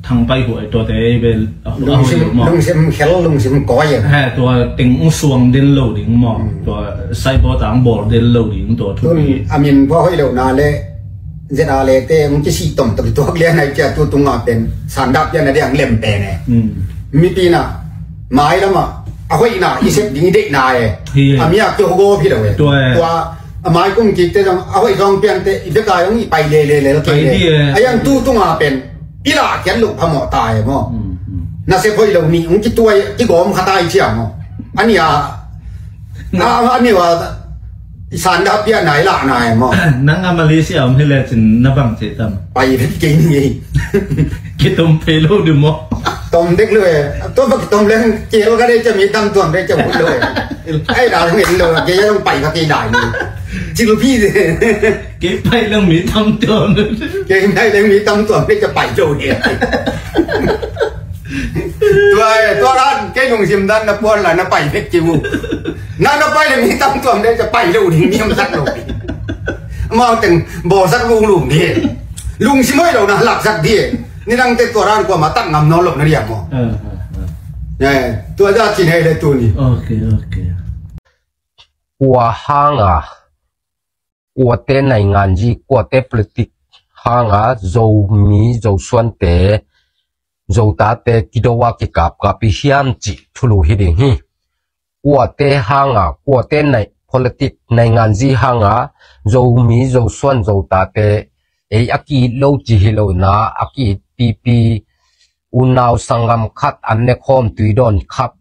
Thang pai huai tuate ei ve. Lungsim khel lungsim kawi a he tua teng ung suang den lo ding maw. Tua saibaw tang bawl den lo ding tua thu. Tun a min pua hoih lohna le zeta lekte ung kisih tomtom tuak lian ai cia tu tunga pen sandap pian a diang lem pen e. Mipi na mai lama a hoihna i sep ding i deihna e. A mi a kio go phi lo e. Tua a mai kum kikte zong a hoih zong piante i beka zong i pai lelelel kei le a yang tu tunga pen i lah kian loh phamawh ta e maw. Nasep hoih lo nih hong kituai kigawm kha ta i cia maw. A nia a nia i sanda piahna i lahna e maw. Nang a Malaysia om hi lecin na bang cih tam. Pai vet kei ni. Kitom phei lo ding maw. Tom dek lo e. Tua bak tom leng kei lo ka dei cia mi tam tuam dei cia ut lo e. Ai da leng en lo kei zong pai ka kei dai ni. Cil phi de. Kei pai leng mi tam tuam. Kei pai leng mi tam tuam dei cia pai lo ni. Tua e tua ran kei lungsim dan na puan la na pai vet kei mu. Na na pai leng mi tam tuam dei cia pai lo ding mi om sak lo. Mau teng bawlsak lunglung ding. Lungsim hoih lo na laksak ding. Nidangte tua ran kuamah tak ngam nawn lo na diam maw. Tua za cin hei le tuni. Ok, ok. Kua hanga kuate nainganzi kuate politik hanga Zomi Zosuante Zotate kido a kikapkap i hiam cih thulu hi ding hi. Kuate hanga kuate nai politik nainganzi hanga Zomi Zosuan Zotate ei a ki-it lo ci hi lo na a ki-it pipi unau sanggam khat an ne khawm tui dawn khap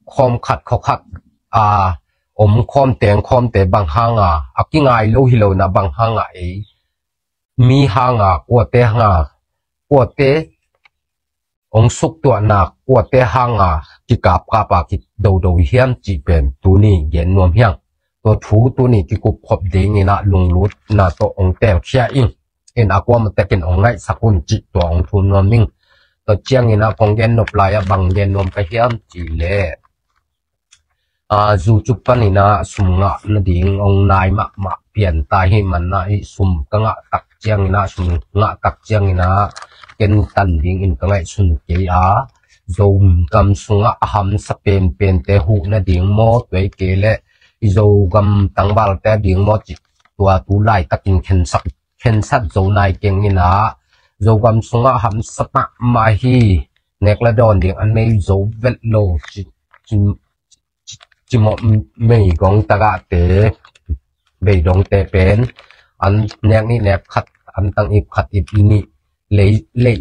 khawm khat khaw khat a om khawm teng khawmte bang hanga a kingai lo hi lo na bang hanga ei mi hanga kuate hanga kuate ong suktuahna kuate hanga kikapkapa kidodo hiam cih pen tuni gen nuam hiang. Tua thu tuni kikup khop dinginah lunglutna tawh ong telkhia ing. In a kuamah tekin ong ngaihsak un cih tua ong thu nuam ing. Tua cianginah kong gen nop lai-ah bang gen nuam ka hiam cih leh a, zu cu paninah sum ngah nading ong nai mahmah pianta hi manah i sum ka ngah tak cianginah sum ngah tak cianginah ken tan dingin ka ngaihsun kei a, Zogam sungah a hamsa penpente huh nading maw tuai kei leh i Zogam tangvalte ding maw cih tua tu laitakin khensat, khensat zo nai kenginah Zogam sungah hamsa mahmah hi nek le dawn ding a nei zo velh lo ci, ci cimawh meigong tagahte beidongte pen an nek nih nek khat an tang ip khat ip i nih lei, lei,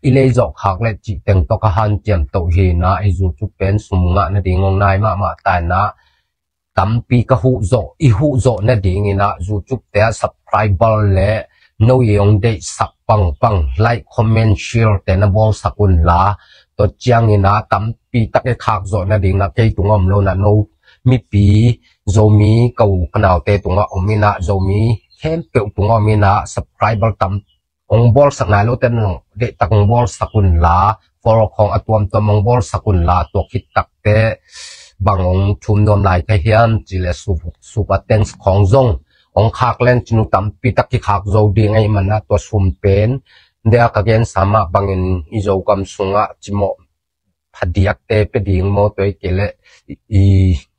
i lei zawh khak le cih teng tawh ka hanciam toh hinah i zu cu pen sum ngah nading ong nai mahmah tainah tampi ka huh zawh i huh zawh nadinginah zu cukte ah subscriber le no i ong deihsak pangpang like comment share te na bawlsak unla tua cianginah tam pitak i khak zawh nading na kei tung om lo na no mipi Zomi ko ka naute tungah om inah Zomi khempeuh tungah om inah subscriber tam hong bawlsak nai lote zong deihtak hong bawlsak unla, follow khawng a tuamtuam hong bawlsak unla, tua khit takte bang hong thum nuam lai ka hiam cih leh su-, super thanks khawng zong hong khak len cin uh, tampi tak kikhak zo ding ahih manin ah tua sum pen, dia ka gensa mah bangin i Zogam sungah cimawh phadiakte pia ding maw, tua hi kei leh i, i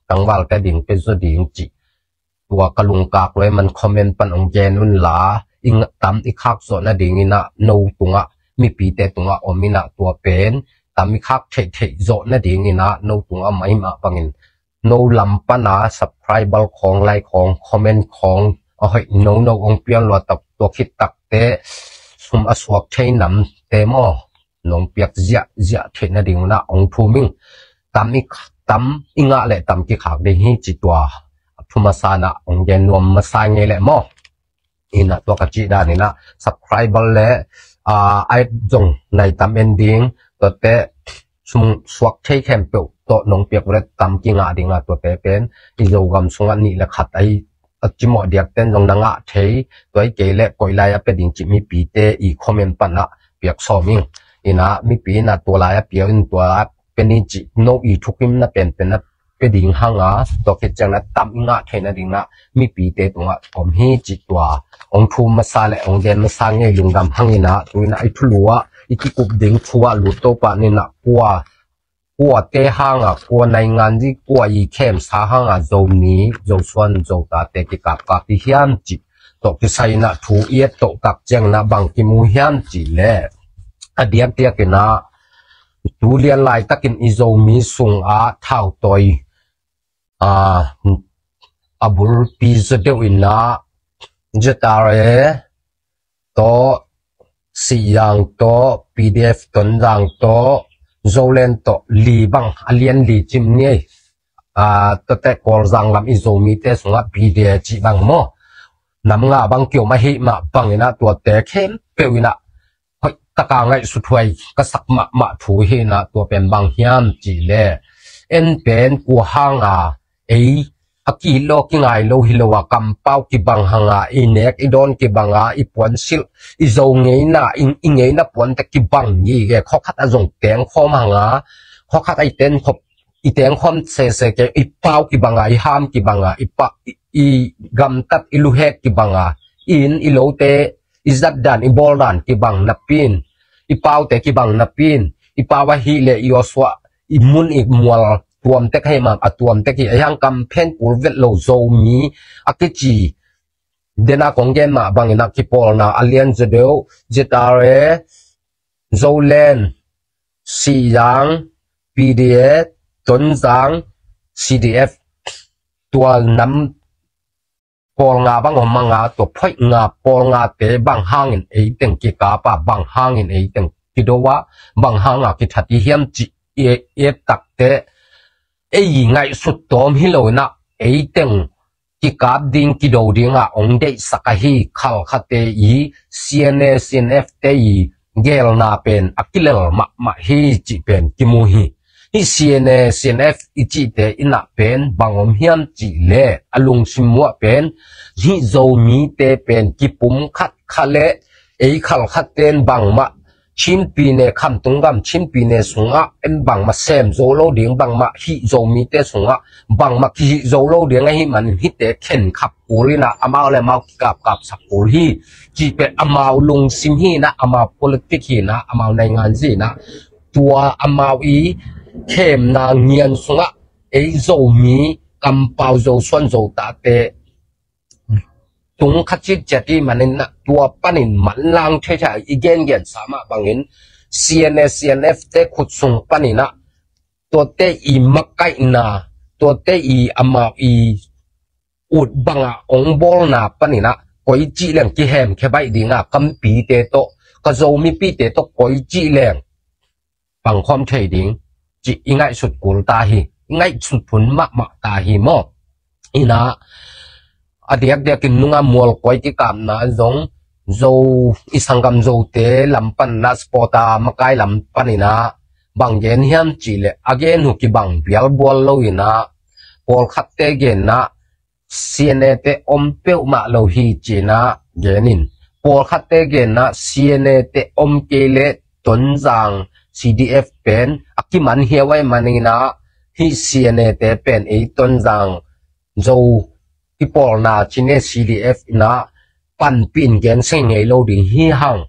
tangvalte ding pia zaw ding cih tua ka lungkak lo ahih man comment pan hong gen unla, i nga-, tam i khak zawh nadingin ah no tungah, mipite tungah om in ah tua pen tam i khak theihtheih zawh nadingin ah no tungah om ahih mah bangin no lam pan a subscriber khawng, like khawng, comment khawng a hoih nono hong piang lua tak, tua khit takte sum a suak thei namte maw, nong piak ziahziah theih nading un ah hong thum ing. Tam i, tam i ngah leh tam kikhak ding hi cih tua a thu masa in ah hong gen nuam masa ngei leh maw. In ah tua ka cih dan in ah subscriber leh, ah, ai zong nai tam en ding, tuate sum suak thei khempeuh tawh nong piak uh leh tam kingah ding a, tuate pen i Zogam sungah nih le khat ahi a cimawh diakten zong na ngah thei, tua hi kei leh koih lai a pia ding cih mipite i comment pan ah piak sawm ing. In ah mipi in ah tua lai a pia in, tua pia ni cih no i thukimna penpen a pia ding hang a, tua khit ciang ah tam i ngah theih nading ah mipite tungah om hi cih tua hong thum masa leh hong gen masa ngei lungdam hang in ah, tu in ah i thulu ah i kikup ding thu ah lut to pah ni in ah, kua kuate hang a, kua nainganzi, kua i khemsa hang a Zomi, Zosuan, Zotate kikapkap i hiam cih tawh kisai in ah thu i et toh tak ciang in ah bang kimu hiam cih leh, a diakdiak in ah tu lian laitakin i Zomi sungah thautawi, ah, a bulpi zaw deuh in ah Z R A tawh, Sihzang tawh, P D F Tonzang tawh, Zoland tawh li bang, a lian li cim ni ei. Ah, tuate Kawlzang lam i Zomite sungah P D A cih bang maw, nam nga bang kiom ahih mah bangin ah tuate khempeuh in ah hoih taka ngaihsut huai ka sak mahmah thu hi in ah, tua pen bang hiam cih leh, en pen kua hang a ei a kilaw kingai lo hi lo a, kampau kibang hang a, i nek i dawn kibang a, i puansilh i Zo ngeina, i, i ngeina puante kibang gige, khua khat ah zong tengkhawm hang a, khua khat ah i tengkhawm, i tengkhawm sese kei, i pau kibang a, i ham kibang a, i pa, i, i gamtat i luhek kibang a, i inn i lote i zatdan i bawldan kibang napi in, i paute kibang napi in, i pau ahih leh i awsuah i mun i mual tuamtek ahih mah, a tuamtek hi. Ahi hang kam phen kul vet lo Zomi a kici, dena kong gen mah bangin ah kipawlna a lian zaw deuh, Z R A, Zoland, Sihzang, P D A, Tonzang, C D F, tua nam pawl nga bang om hang a, tua phoih nga pawl ngate bang hangin eiteng kikap a, bang hangin eiteng kido a, bang hang a kithat i hiam cih i et takte, ei ngaihsut tawm hi lo in ah, eiteng kikap ding, kido ding a hong deihsak ahi khalkhate i C N A, C N F te i gelna pen a kilel mahmah hi cih pen kimu hi. Hih C N A, C N F i cihte in ah pen bang om hiam cih leh, a lungsim muah pen hih Zomite pen kipum khat kha leh, ei khalkhatte in bangmah Chin pyine, khamtung gam Chin pyine sungah en bangmah sem zo lo ding, bangmah hih Zomite sungah bangmah kihih zo lo ding ahih manin hihte khen khap kul in ah, amau le amau kikapkapsak kul hi cih pen amau lungsim hi in ah, amau politik hi in ah, amau nainganzi in ah, tua amau i khemna ngian sungah ei Zomi kampau, Zosuan, Zotate tung kha citciat i hih manin ah, tua panin manlang thei thei a, i gengensa mah bangin C N A, C N F te khut sung panin ah tuate i makaihna, tuate i amau i ut banga hong bawlna panin ah, koi cih leng kihemkhia baih ding a, kampite tawh, ka Zomipite tawh koi cih leng pangkhawm thei ding cih i ngaihsut kul ta hi, i ngaihsut phun mahmah ta hi maw. In ah, a diakdiakin nunga mualkoi kikapna zong, Zo, i sanggam Zote lam panin ah, sport a makai lam panin ah bang gen hiam cih leh, a gen uh kibang bialbual lo in ah, pawlkhatte genna ah C N A te om peuhmah lo hi ci-in ah gen in, pawlkhatte genna C N A te om kei le Tonzang C D F pen a kiman hiau ai maninah, hih C N A te pen ei Tonzang Zo kipawlna cine C D F inah panpih in gen sei ngei lo ding hi hang.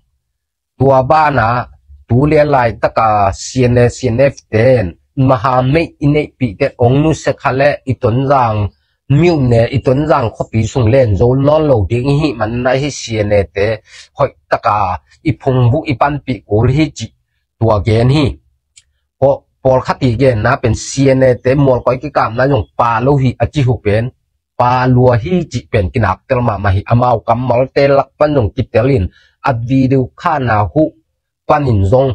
Tua banah tu le laitaka C N A C N F ten maha meih i neihpih ten ong nusia kha le i Tonzang myone, i Tonzang khuapi sung len zo nawn lo ding i hih manna hi C N A te hoihtaka i phungbuh i panpih kul hi cih tua gen hi. Pawlkhat i genna pen C N A te mualkoi kikapna zong pa lo hi a ci hu pen pa lua hi cih pen kinaktel mahmah hi. Amau kammalte lak pan zong kitelin a video khana huh panin zong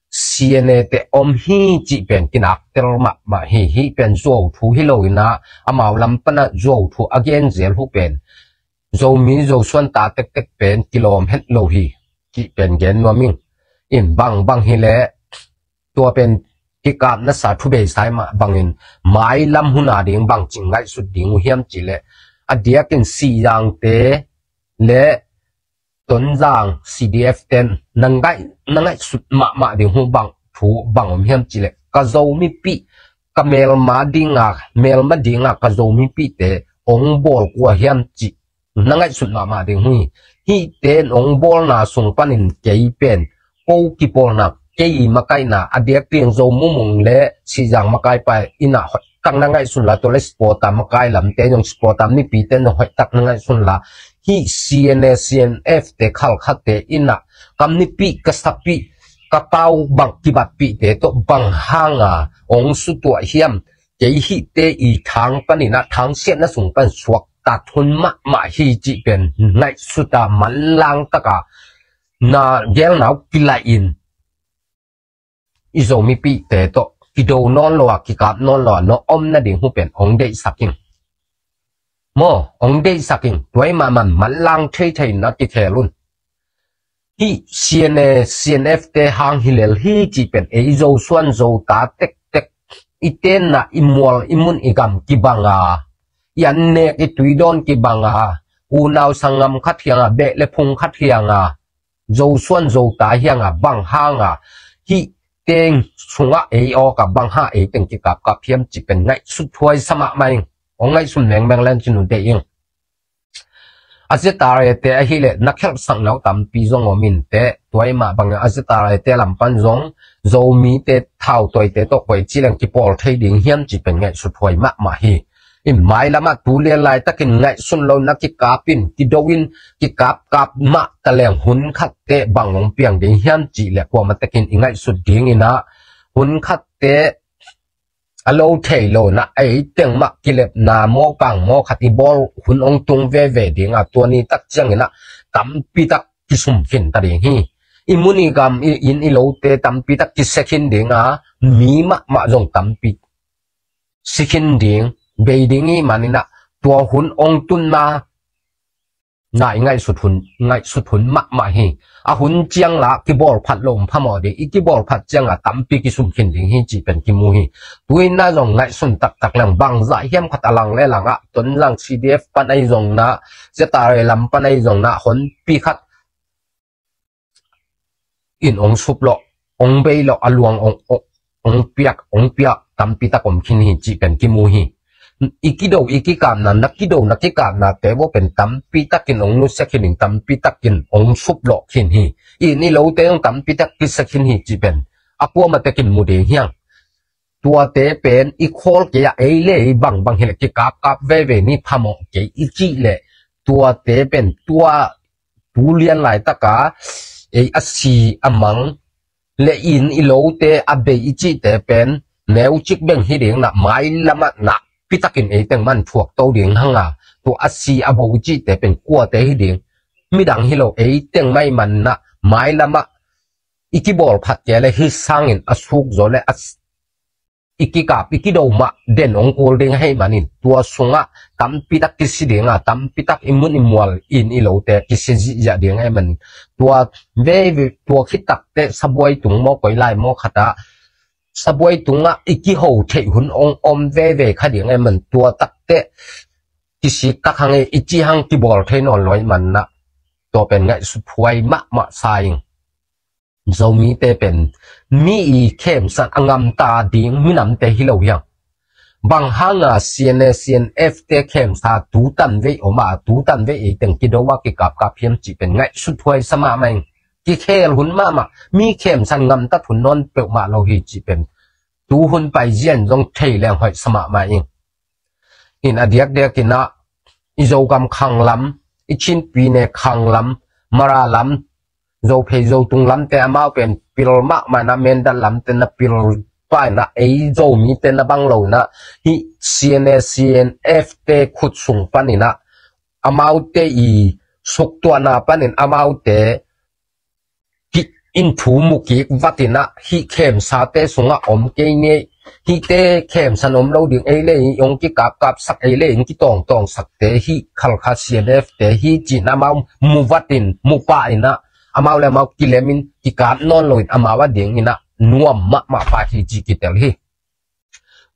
C N A te om hi cih pen kinaktel mahmah hi. Hih pen zuau thu hi lo inah amau lam panah zuau thu a gen zel huh pen Zomi Zosuan ta tektek pen kilawm het lo hi cih pen gen nuam ing. In bangbang hileh tua pen kikapna sa thubeisai mah bangin mailam huna ding bang cing ngaihsut ding uh hiam cihleh a diakin Sihzangte le Tonzang C D F ten na ngaih, na ngaihsut mahmah ding huh bang thu bang om hiam cihleh ka Zomipih, ka melma dinga, melma dinga ka Zomipihte ong bawl kua hiam cih na ngaihsut mahmah ding huh hi. Hihte in ong bawlna sung panin kei pen ko kipawlna, kei makaihna a diak tiang Zo Mumung le Sihzang makaipa inah hoihtak na ngaihsun la, tua le supporter makai lamte zong supporter mipite zong hoihtak na ngaihsun la. Hih C N A C N F te khalkhatte inah kam nipih, ka sapih, ka pau bang kibatpihte tawh bang hanga ong sutuah hiam, kei hihte i thang paninah thangsiatna sung pan suaktat hun mahmah hi cih pen ngaihsuta manlang taka na gelna uh kilaih in i Zomipihte tawh kido nawn lo a, kikap nawn lo a na om nading huh pen ong deihsak ing. Maw, ong deihsak ing. Tuai mahmah manlang theithei na kikhel un. Hih C N A C N F te hang hi lel hi cih pen ei Zosuan Zota tektek i tenna, i mual, i mun, i gam kibanga, i annek i tuidawn kibanga, unau sanggam khat hianga, beh le phung khat hianga, Zosuan Zota hianga bang hanga hih teng sungah ei awka bang ha ei teng kikapkap hiam cih pen ngaihsut thuai sa mahmah ing. Ong ngaihsun mengmeng len cin uh deih ing. A Z R A te ahileh na khelhsak nau tampi zong om inteh, tuai mah bangin a Z R A te lam pan zong Zomite thautawite tawh koi ci leng kipawl thei ding hiam cih pen ngaihsut huai mahmah hi. In mailamah tu lian laitakin ngaihsun lo na kikap in, kido in, kikapkap mah ta leng hun khatte bang ong piang ding hiam cih le kuamah tekin i ngaihsut ding inah, hun khatte a lo thei lo na, ei teng mah kilepna mawkang mawkhat i bawl hun ong tung veve dinga, tua ni tak cianginah tampi tak kisum khin ta ding hi. I mun i gam i inn i lote tampi tak kisia khin dinga, mi mahmah zong tampi si khin ding, bei ding i maninah tua hun ong tunna na i ngaihsut hun, ngaihsut hun mahmah hi. A hun ciang la kibawl phat lo phamawh ding, i kibawl phat cianga tampi kisum khin ding hi cih pen kimu hi. Tuina zong ngaihsun taktak leng bangzah hiam khat a lang le langah Tonzang C D F pan ahi zong na, Z R A lam pan ahi zong na, honpi khat in ong sup lawh, ong bei lawh, a luang ong, ong, ong piak, ong piak tampi tak om khin hi cih pen kimu hi. I kido i kikapna, na kido na kikapnate vua pen tampi takin ong nusia khin ding, tampi takin ong sup lawh khin hi. I inn i lote zong tampi tak kisia khin hi cih pen a kuamah tekin mu ding hiang. Tuate pen i khawl kei a, ei le ei bangbang hileh kikapkap veve ni, phamawh kei i cih leh tuate pen tua tu lian laitaka ei a si a mang le inn i lote a bei i cihte pen neucik beng hi ding na, mailamah nakpi takin ei teng man thuak to ding hanga, tua a si a bo i cihte pen kuate hi ding, midang hi lo, ei teng mah i manna, mailamah i kibawl phat kei le hih sangin a suk zaw le a i kikap i kido mah den ong kul ding ahih manin tua sungah tampi tak kisi dinga, tampi tak i mun i mual, inn i lote kisi zihziah ding ahih manin tua veve, tua khit takteh sabuai tung maw, koi lai maw khatah sabuai tungah i kiho theih hun ong om veve kha ding ahih manin tua takteh kisik tak hang i, i cih hang kibawl thei nawn lo ahih manah Tua pen ngaihsut huai mahmah sa ing. Zomite pen mi i khemsan a ngamta ding minamte hi lo hiang. Bang hanga C N A, C N F te khemsa tu tan vei om a, tu tan vei ei teng kido a kikapkap hiam cih pen ngaihsut huai sa mahmah ing. Kikhel hun mahmah, mi khemsan ngamtat hun nawn peuhmah lo hi cih pen tu hun pai zian zong thei leng hoih sa mahmah ing. In a diakdiak in ah i Zogam khanglam, i Chin pyine khanglam, Mara lam, Zophei Zotung lamte amau pen pil mahmah in ah, Mindat lamte na pil pah in ah, ei Zomite na bang lo in ah, hih C N A, C N F te khut sung panin ah, amaute i suktuahna panin amaute ki in thu mu kik vat in ah, hih khemsate sungah om kei ni, hihte khemsan om lo ding, ei le ei hong kikapkapsak, ei le ei hong kitawngtawngsakte hih Khalkha C N F te hi ci-in amau mu vat in, mu pah in ah, amau le amau kilem in, kikap nawn lo in amau a ding in ah nuam mahmah pah hi ci kitel hi.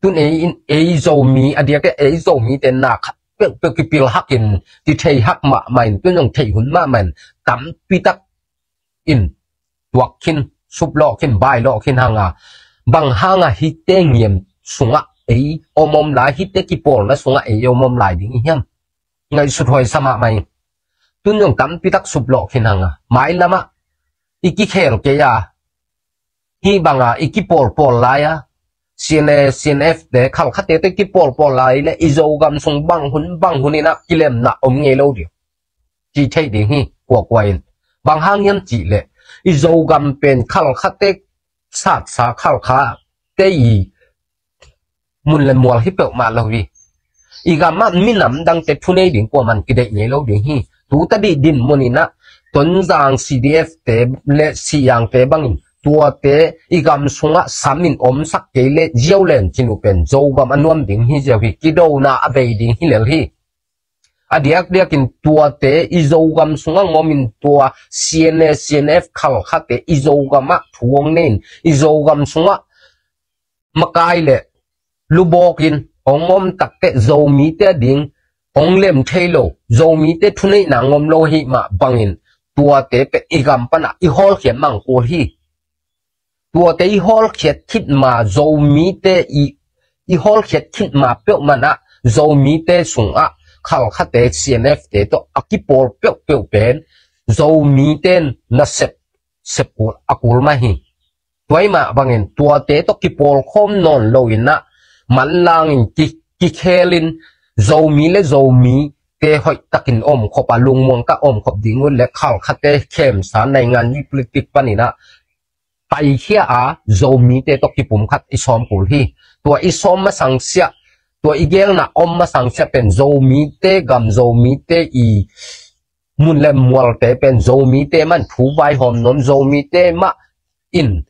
Tun ei in, ei Zomi a diakdiak ei Zomite na khat peuhpeuh kipil hak in, kithei hak mahmah in, tun zong thei hun mahmah in, tampi tak in tuak khin, suplawh khin, bailawh khin hanga, bang hanga hihte ngiam sungah ei om om lai, hihte kipawlna sungah ei om om lai ding i hiam? Ngaihsut huai sa mahmah in. Tun zong tampi tak suplawh khin hanga, mailamah i kikhel kei a, hih banga i kipawlpawl lai a, C N A, C N F te, Khalkhate te kipawlpawl lai le i Zogam sung bang hun bang hun in ah kilemna om ngei lo ding ci thei ding hi, kuakua in. Bang hang hiam cih leh i Zogam pen Khalkhate satsa, Khalkhate i mun le mual hi peuhmah lo hi. I gamah minam dangte thunei ding kuaman kideih ngei lo ding hi. Tu tadih dinmun in ah Tonzang C D F te le Siang te bangin tuate i gam sungah sam in omsak kei le ziau len cin uh pen Zogam a nuam ding hi ziau hi, kidona a bei ding hi lel hi. A diakdiakin tuate i Zogam sungah ngom in tua C N A, C N F Khalkhate i Zogam ah thu hong nei in i Zogam sungah makai le lubawk in hong om takteh Zomite a ding hong lem thei lo, Zomite thuneihna ngom lo hi mah bangin tuate pen i gam panah i hawlkhiat mang kul hi. Tuate i hawlkhiat khit ma Zomite i, i hawlkhiat khit ma peuhmah ah Zomite sungah Khalkhate C N F te tawh a kipawl peuhpeuh pen Zomite nasep sep kul a kul mah hi. Tua i mah bangin tuate tawh kipawl khawm nawn lo in ah manlang in ki, kikhel in Zomi le Zomi te hoih takin omkhop a lungmuang ka omkhop ding uh le Khalkhate khemsa naingan ni politik panin ah paikhia a Zomite tawh kipum khat i sawm kul hi. Tua i sawm masang siah, tua i gelna om masang siah pen Zomite gam, Zomite i mun le mualte pen Zomite man thu vaihawm nuam, Zomite mah in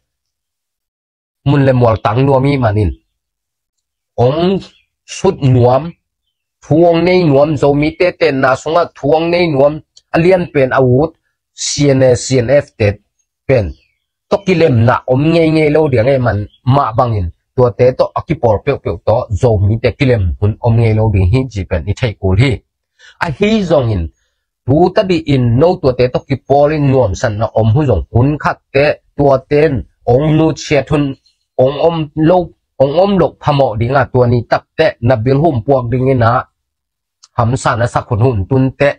mun le mual tang nuam i manin hong sut nuam, thu hong nei nuam, Zomite tenna sungah thu hong nei nuam, a lian pen a ut C N A, C N F te pen tawh kilemna om ngeingei lo ding ei man mah bangin tuate tawh a kipawl peuhpeuh tawh Zomite kilem hun om ngei lo ding hi ci pen i theih kul hi. Ahi zongin tu tadih in no tuate tawh kipawl in nuamsatna om hun zong hun khatte tuate in hong nutsiat hun hong om lo, hong om loh phamawh ding a, tua ni takteh na bilhum puak ding in ah hamsa na sak hun hun tunteh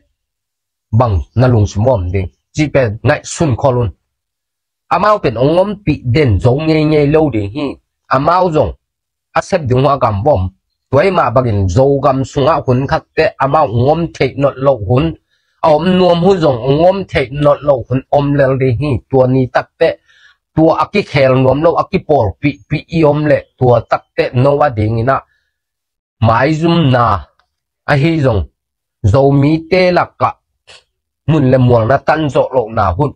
bang na lungsim om ding cih pen ngaihsun khol un. Amau pen hong ompih den zo ngeingei lo ding hi. Amau zong a sep ding uh a gam vom. Tua i mah bangin Zogam sungah hun khatteh amau hong om theih nawn loh hun, a om nuam hun zong hong om theih nawn loh hun om lel ding hi. Tua ni takteh tua a kikhel nuam lo a kipawlpihpih i om leh tua takteh no a ding in ah maizumna ahi zong Zomite lakah mun le mual na tan zawh lohna hun,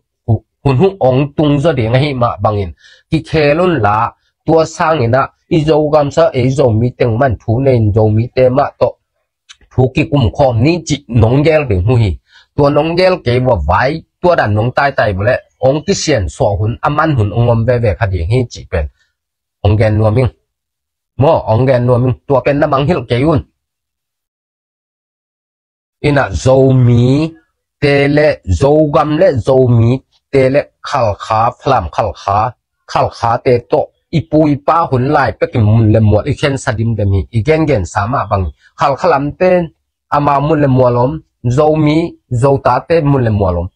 hun huh hong tung zaw ding ahi mah bangin kikhel unla, tua sangin ah i Zogam sa ei Zomi teng man thu nei in Zomite mah tawh thu kikum khawm ni cih nong gel ding huh hi. Tua nong gel kei vua vai tua dan nong taitai vua leh hong kisiansuah hun a man hun hong om veve kha ding hi cih pen hong gen nuam ing. Maw, hong gen nuam ing, tua pen na mangngilh kei un. Inah Zomite te le Zogam le Zomite le Khalkha, Falam Khalkha, Khalkhate tawh i pu i pa hun lai pekin mun le mual i khensa dimdem hi. I gengensa mah bang Khalkha lamte amau mun le mual om, Zomi, Zotate mun le mual om.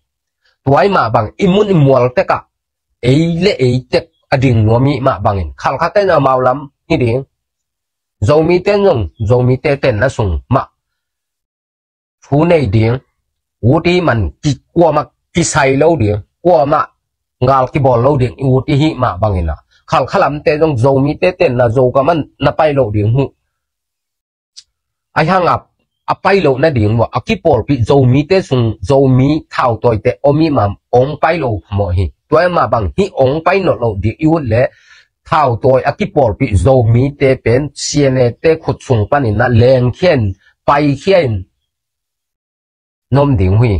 Tua i mah bang i mun i mual tekah ei le ei tek a ding nuam i mah bangin Khalkhate amau lam hi ding. Zomite zong Zomite tenna sung mah thu nei ding, ut i man ki, kuamah kisai lo ding, kuamah gal kibawl lo ding, i ut i hih mah bangin ah Khalkha lamte zong Zomite tenna Zogam ah na pai lo ding uh. Ahi hangah a pai loh nading uh a kipawlpih Zomite sung Zomi thautawite om i mah ong pai lo phamawh hi. Tua i mah bang hih ong pai nawh loh ding i ut leh thautawi a kipawlpih Zomite pen C N A te khut sung panin ah lengkhia in, paikhia in na om ding uh hi.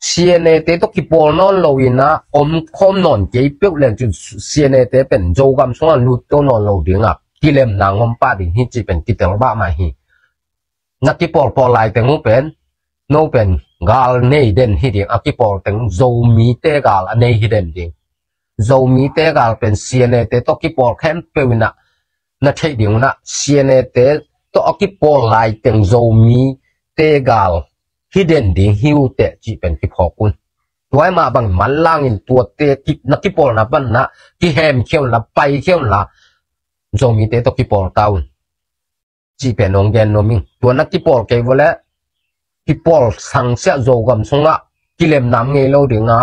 C N A te tawh kipawl nawn lo in ah om khawm nawn kei peuh leng cun C N A te pen Zogam sungah lut to nawn lo ding ah kilemna ngom pah ding hi cih pen kitel mahmah hi. Na kipawlpawl laiteng uh pen no pen gal nei den hi ding, a kipawl teng Zomite gal a nei hi den ding. Zomite gal pen C N A te tawh kipawl khempeuh in ah na theih ding un ah C N A te tawh a kipawl laiteng Zomite gal hi den ding hi uh teh cih pen kiphawk un. Tua i mah bang manlangin tuate ki, na kipawlna pan ah kihemkhia unla, paikhia unla, Zomite tawh kipawl ta un cih pen ong gen nuam ing. Tua na kipawl kei vua leh kipawl sangsiah Zogam sungah kilemna ngei lo ding a,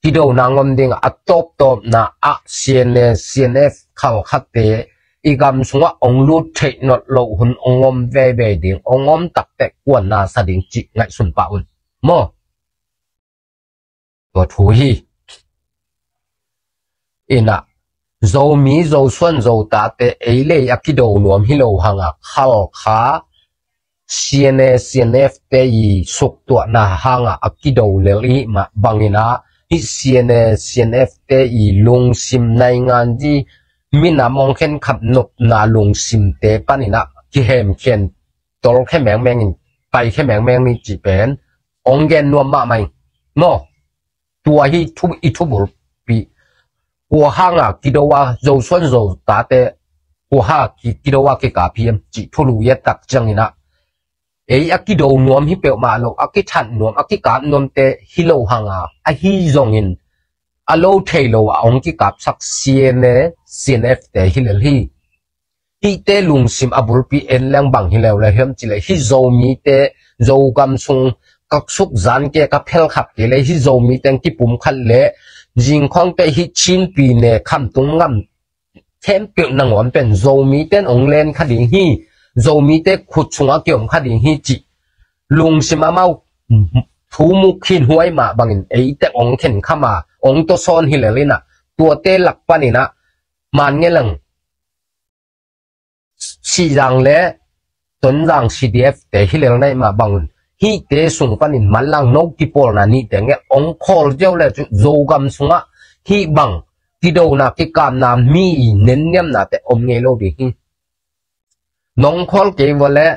kidona ngom ding a, a tawptawpna ah C N A, C N F Khalkhate i gam sungah ong lut theih nawn loh hun ong om veivei ding, ong om takteh kuanna sa ding cih ngaihsun pah un maw. Tua thu hi. Inah Zomi, Zosuan, Zotate ei le ei a kido nuam hi lo hangah Khalkha C N A, C N F te i suktuahna hangah a kido lel i mah bangin ah hih C N A, C N F te i lungsim naingan zi minam ong khenkhap nopna lungsimte panin ah kihemkhia in, tolkhia mengmeng in, paikhia mengmeng ni cih pen ong gen nuam mahmah ing maw. Tua hi thu, i thubulpih. Kua hanga kido a Zosuan Zotate kua ha ki, kido a kikap hiam cih thulu i et tak ciangin ah ei a kido nuam hi peuhmah lo, a kithat nuam, a kikap nuamte hi lo hanga ahi zongin a lo thei lo a ong kikapsak C N A, C N F te hi lel hi. Hihte lungsim a bulpi en leng bang hi leuleu hiam cih leh hih Zomite Zogam sung kaksuk zan kei ka phelkhap kei leh hih Zomite kipumkhat leh zingkhawngte hih Chinpi ne khamtung ngam khempeuh nangawn pen Zomite in ong len kha ding hi. Zomite khut sungah kiom kha ding hi cih lungsim amau thu muk khin huai mah bangin eite ong khen kham a ong tawsawn hi lel inah tuate lak paninah Mannge lang Sihzang le Tonzang C D F te hi lel naih mah bangun hihte sung panin manlang no kipawlna nihte ngel ong khawl ziau le cu Zogam sungah hih bang kidona kikapna mi i nenniamnate om ngei lo ding hi. Nong khawl kei vua le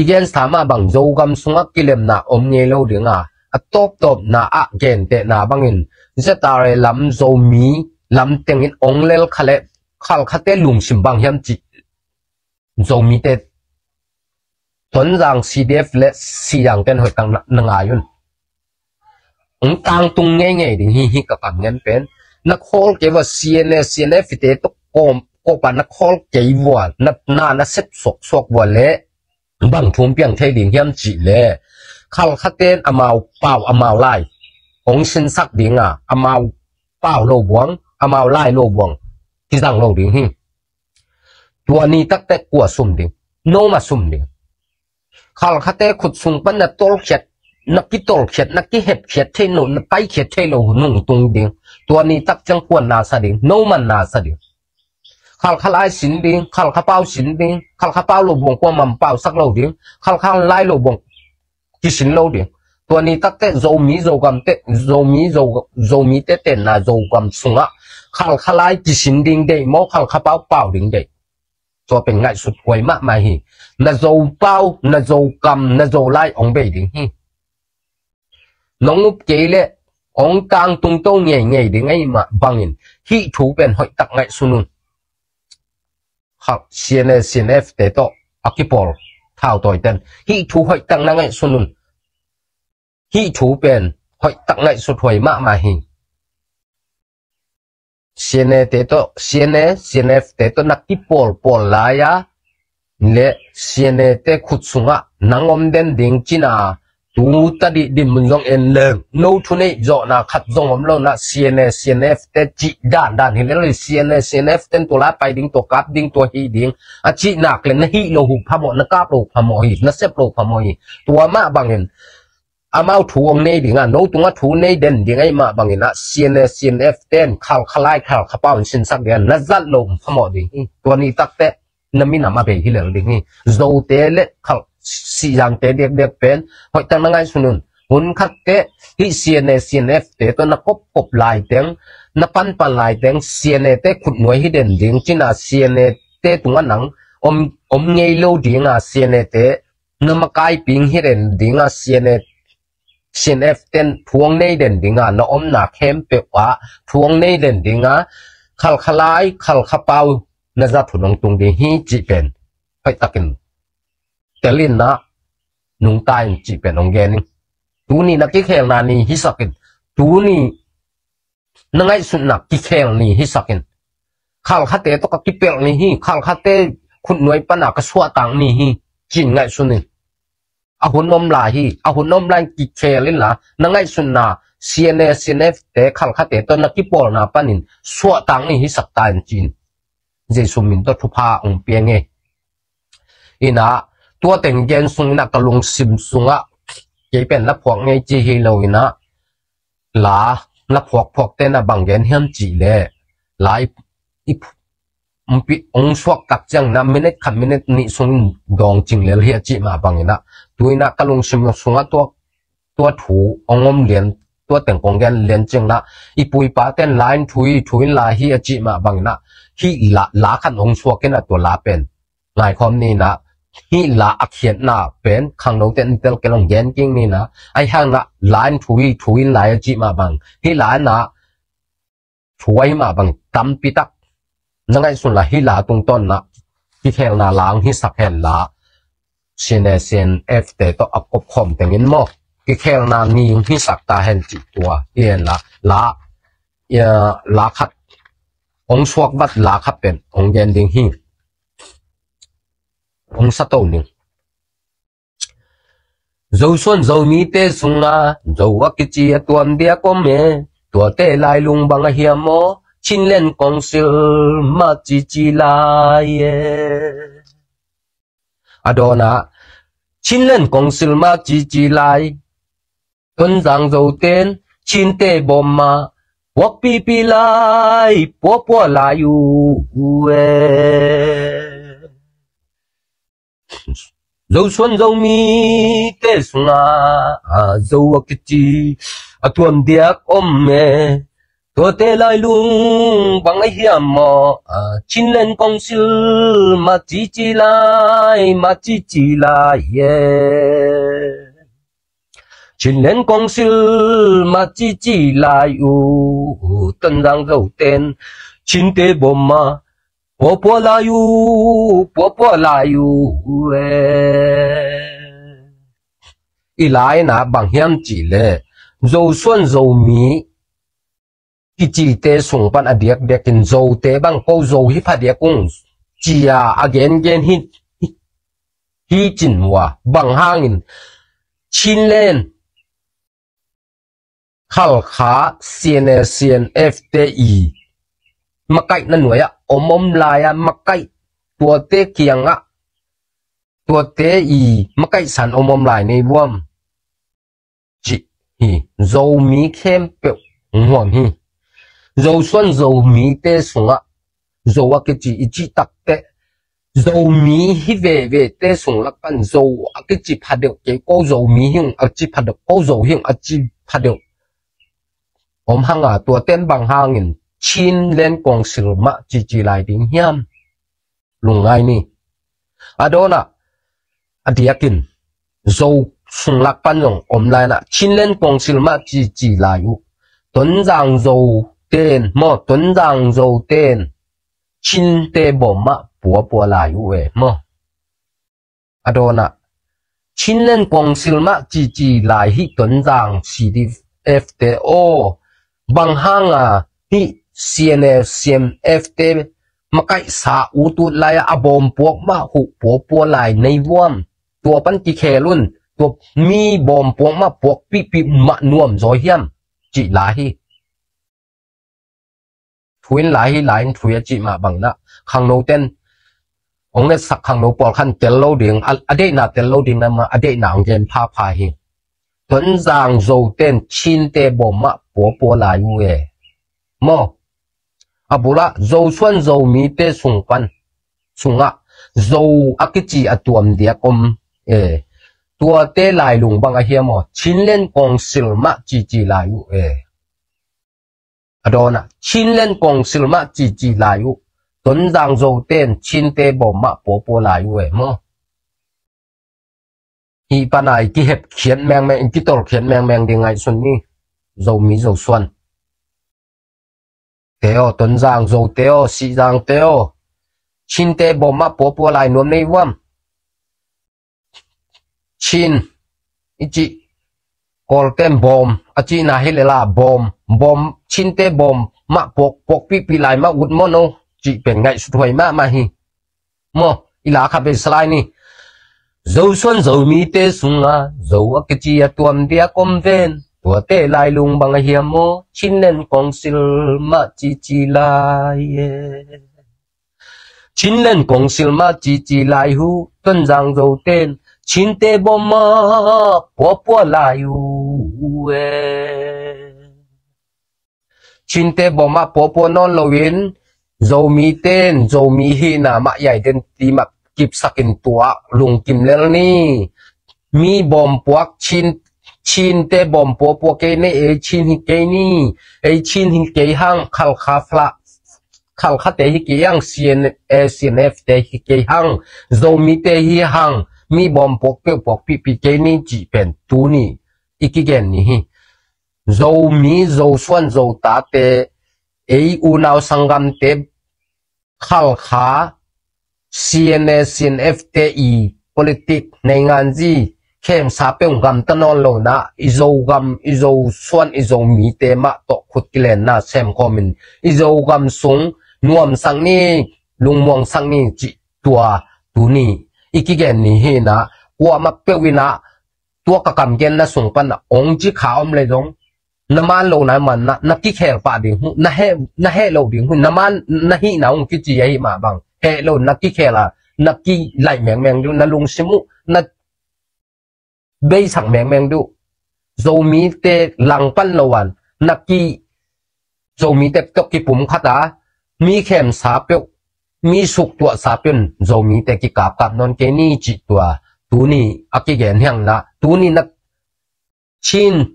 i gensa mah bang Zogam sungah kilemna om ngei lo ding a, a tawptawpna ah gentehna bangin Z R A lam Zomi lam tengin ong lel kha le Khalkhate lungsim bang hiam cih Zomite Tonzang C D F le Sihzang ten hoih tak na, na ngai un. Ong tangtung ngeingei ding hi, hi ka kam ngen pen. Na khawl kei vua C N A, C N F te tawh kawm, kawpa na khawl kei vua, na, na, na sep suaksuak vua le bang thu piang thei ding hiam cih le Khalkhaten amau pau amau lai ong sinsak ding a, amau pau lo buang, amau lai lo buang kizang lo ding hi. Tua ni takte kua sum ding? No mah sum ding. Khalkhate khut sung pan na tolkhiat, na kitolkhiat, na kihepkhiat thei lo, na paikhiat thei lo nung tung ding. Tua ni tak ciang kuan na sa ding, no man na sa ding. Khalkha lai sin ding, Khalkha pau sin ding, Khalkha pau lo buang kua man pau sak lo ding, Khalkha lai lo buang kisin lo ding. Tua ni takte Zomi Zogam te, Zomi Zo, Zomite tenna Zogam sungah Khalkha lai kisin ding deih maw, Khalkha pau pau ding deih? Tua pen ngaihsut huai mahmah hi. Na Zo pau, na Zo kam, na Zo lai ong bei ding hi. nong up kei leh hong tangtung to ngeingei ding ahih mah bangin hih thu pen hoihtak ngaihsun un. Kha, C N A, C N F te tawh a kipawl thautawi ten hih thu hoihtak na ngaihsun un. Hih thu pen hoihtak ngaihsut huai mahmah hi. C N A te tawh, C N A, C N F te tawh na kipawlpawl lai-a le C N A te khut sungah nang om den ding cina tu tadih dinmun zong en leng no thuneih zawhna khat zong om lo na, C N A, C N F te cih dandan hi lel hi. C N A, C N F ten tua lai pai ding, tua kap ding, tua hih ding a cih nak le na hih lo uh phamawh, na kap lo uh phamawh hi, na sep lo uh phamawh hi. Tua mah bangin amau thu hong nei ding a, no tungah thu nei den ding ahih mah bangin ah C N A, C N F ten Khalkha lai, Khalkha pau in sinsak ding a, na zat lo uh phamawh ding hi. Tua nih takteh na minam a bei hi lel ding hi. Zote le Khal, Sihzangte diakdiak pen hoihtak na ngaihsun un. Hun khatteh hih C N A, C N F te tawh na kopkop laiteng, na panpan laiteng C N A te khutnuai hi den ding cina C N A te tungah nang om, om ngei lo dinga C N A te na makaiping hi den dinga C N A, C N F ten thu hong nei den dinga na omna khempeuh ah thu hong nei den dinga Khalkha lai, Khalkha pau na zat hun hong tung ding hi cih pen hoihtakin tel in ah nungta in cih pen hong gen ing. Tuni na kikhelna ni hisak in. Tuni na ngaihsutna kikhel ni hisak in. Khalkhate tawh ka kipelh ni hi. Khalkhate khutnuai pana ka suahtak ni hi, ci-in ngaihsun in. A hun om lai hi. A hun om lai in kikhel inla, na ngaihsutna C N A, C N F te Khalkhate tawh na kipawlna panin suahtak ni hisak ta in, ci-in Jesu min tawh thupha hong pia ing e. Inah, tua teng gen sung inah ka lungsim sungah kei pen la phuak ngei ci hi lo inah, la, la phuak phuak te na bang gen hiam cih leh, la i, i, hong suak tak ciang na minute khat minute nih sung dawng cing lel hi a cih mah bang inah, tu inah ka lungsim sungah tua, tua thu hong om lian, tua teng kong gen lian ciang inah, i pu i pa ten la in thu hi, thu in la hi a cih mah bang inah, hih la, la khat hong suak inah tua la pen ngaikhawm ni inah, hih la a khiatna pen khangnote in tel kei leng gen kik ni inah, ahi hang inah la in thu hi, thu in la hi a cih mah bang, hih la inah thu ahi mah bang tampi tak na ngaihsun la, hih la tungtawn inah kikhelna la hong hisak hen la, C N A, C N F te tawh a kopkhawm tengin maw, kikhelna ni hong hisak ta hen cih tua hi hen la, la, ia, la khat hong suak vat la khat pen hong gen ding hi. Hong sa to ning. Zosuan Zomite sunga Zo a kici a tuam diak om e. Tuate lailung bang a hiam maw? Chinland Council mah cici lai e. A dawnah Chinland Council mah cici lai. Tonzang Zoten Chinte bawm mah puakpipi lai, puapua lai uh e. Zosuan Zomite sunga Zo a kici a tuam diak om e. Tuate lailung bang a hiam maw? Chinland Council mah cici lai, mah cici lai e. Chinland Council mah cici lai uh, Tonzang Zoten Chinte bawm mah puapua lai uh, puapua lai uh e. I lai inah bang hiam cih leh, Zosuan Zomi kicite sung pan a diakdiakin Zote bang ko Zo hi phadiak ung, ci-a a gengen hi, hi, hi cin uh a, bang hangin Chinland, Khalkha, C N A, C N F te i makaihna nuai-ah om om lai-a makaih, tuate kiangah tuate i makaihsan om om lai nei vuam, cih hi. Zomi khempeuh hong huam hi. Zosuan Zomite sungah Zo a kici i cih takteh, Zomi hi vevete sung lak pan Zo a kici phadeuh kei, ko Zomi hi ung a ci phadeuh, ko Zo hi ung a ci phadeuh om hanga, tuaten bang hangin Chinland Council mah cici lai ding hiam? Lungngai ni. A dawnah a diakin Zo sunglak pan zong om lai na, Chinland Council mah cici lai uh. Tonzang Zo ten maw, Tonzang Zo ten Chinte bawm mah puapua lai uh e maw. A dawnah Chinland Council mah cici lai hi Tonzang C D F te aw. Bang hanga hi C N F, C N F te makaihsa utut lai-a a bawmpuak mah huh puapua lai nei vuam. Tua pan kikhel un, tua mi bawmpuak mah puak pihpih mah nuam zaw hiam cih lai hi. Thu in lai hi, lai in thu hi a cih mah bang na, khangno ten hong ngetsak khangno pawl khan tel lo ding, a, a deihna tel lo ding na mah, a deihna hong gen phapha hi. Tonzang Zo ten Chinte bawm mah puapua lai uh e maw. A bulah Zosuan Zomite sung pan, sungah Zo a kici a tuam diak om e. Tuate lailung bang a hiam aw, Chinland Council mah cici lai uh e. A dawnah Chinland Council mah cici lai uh. Tonzang Zo ten Chinte bawm mah puapua lai uh e maw. Hih pana i kihepkhiat mengmeng, i kitolkhiat mengmeng ding ngaihsun ni. Zomi Zosuan te aw, Tonzang Zo te aw, Sihzang te aw, Chinte bawm mah puapua lai nuam nei vuam. Chin i cih, Kawlten bawm a cihna hi lela, bawm, bawm, Chinte bawm mah puak, puak pihpih lai mah ut maw no cih pen ngaihsut huai mahmah hi. Maw, i la khat vei sa lai ni. Zosuan Zomite sunga Zo a kici a tuam diak om ven. Tuate lailung bang a hiam maw, Chinland Council mah cici lai e. Chinland Council mah cici lai uh, Tonzang Zo ten Chinte bawm mah puapua lai uh e. Chinte bawm mah puapua nawn loin, Zomi ten Zomi hihna mah i identity mah kipsakin tua lungkim lel ni. Mi bawmpuak Chin, Chinte bawm puapua kei ni, ei Chin hi kei ni, ei Chin hi kei hang, Khalkha fla, Khalkhate hi kei hang, C N, eh, C N F te hi kei hang, Zomite hi hang, mi bawmpuak peuhpuak pihpih kei ni cih pen tuni i kigen ni hi. Zomi, Zosuan, Zotate, ei unau sanggamte, Khalkha, C N A, C N F te i politik, neinganzi, khemsa peuh gamta nawn lo na, i Zogam, i Zosuan, i Zomite mah tawh khut kilenna semkhawmin, i Zogam sung nuamsak ni, lungmuangsak ni cih tua tuni i kigen ni hi na, kuamah peuh in ah tua ka kamgenna sung pan ah ong ci kha om le zong, na man lo na man na, na kikhel pah ding hu, na heh, na heh lo ding hu, na man na hihna ong kici ahi mah bang, heh lo na kikhel a, na kilaih mengmeng ding, na lungsim uh na beisak mengmeng ding. Zomite langpan lo an, na ki, Zomite tawh kipum khat a, mi khemsa peuh, mi suktuahsa peuh in Zomite kikapkap nawn kei ni cih tua tuni a kigen hiang na, tuni na Chin,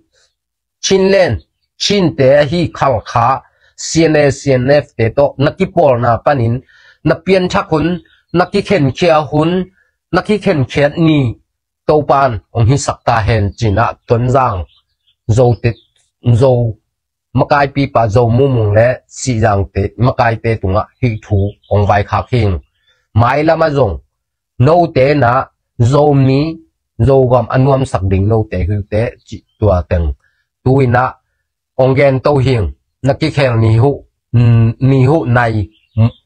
Chinland, Chinte ahi Khalkha, C N A, C N F te tawh na kipawlna panin, na pianthak hun, na kikhenkhia hun, na kikhenkhiat ni Topan ong hisak ta hen cin ah Tonzang Zote, Zo makaipipa Zo Mumung le Sihzangte makaite tungah hih thu ong vaikhak hing. Mailam ah zong note na Zomi, Zogam a nuamsak ding note hi uh teh cih tua teng tu in ah ong gen to hing, na kikhel ni huh, mm, ni huh nai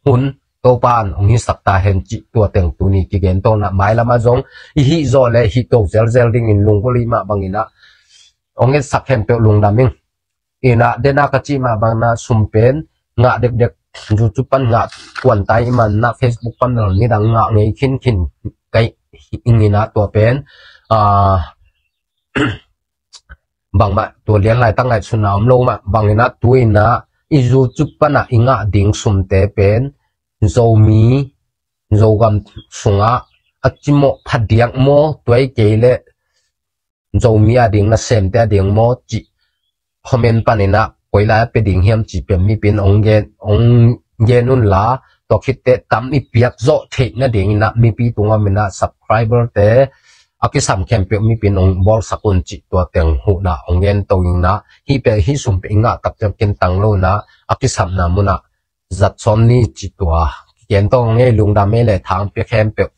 hun Topan ong hisak ta hen cih tua teng tuni kigen to na, mailam ah zong i hih zawh le hih to zelzel dingin lunggulh i mah bangin ah ong etsak hen peuh lungdam ing. In ah dena ka cih mah bang na sum pen ngah dekdek, YouTube pan ngah kuan tai i man na, Facebook pan nidang ngah ngei khinkhin kai ing in ah tua pen, ah, bangmah tua lian lai tak ngaihsutna om lo mah bangin ah tu in ah i YouTube pan ah i ngah ding sumte pen Zomi, Zogam sungah a cimawh phadiak maw, tua hi kei leh Zomi a ding nasemte a ding maw cih comment panin ah koi lai a pia ding hiam cih pen mipi in ong gen, ong gen un la, tua khit teh tam i piak zawh theih nadingin ah mipi tungah om in ah subscriber te a a kisam khempeuh mipi in hong bawlsak un cih tua teng huhna hong gen to ing na, hih pen hih sum pen i ngah tak ciang kintang lo na, a kisapna munah zat sawn ni cih tua kigen to ing ei. Lungdam ei le, tha hong pia khempeuh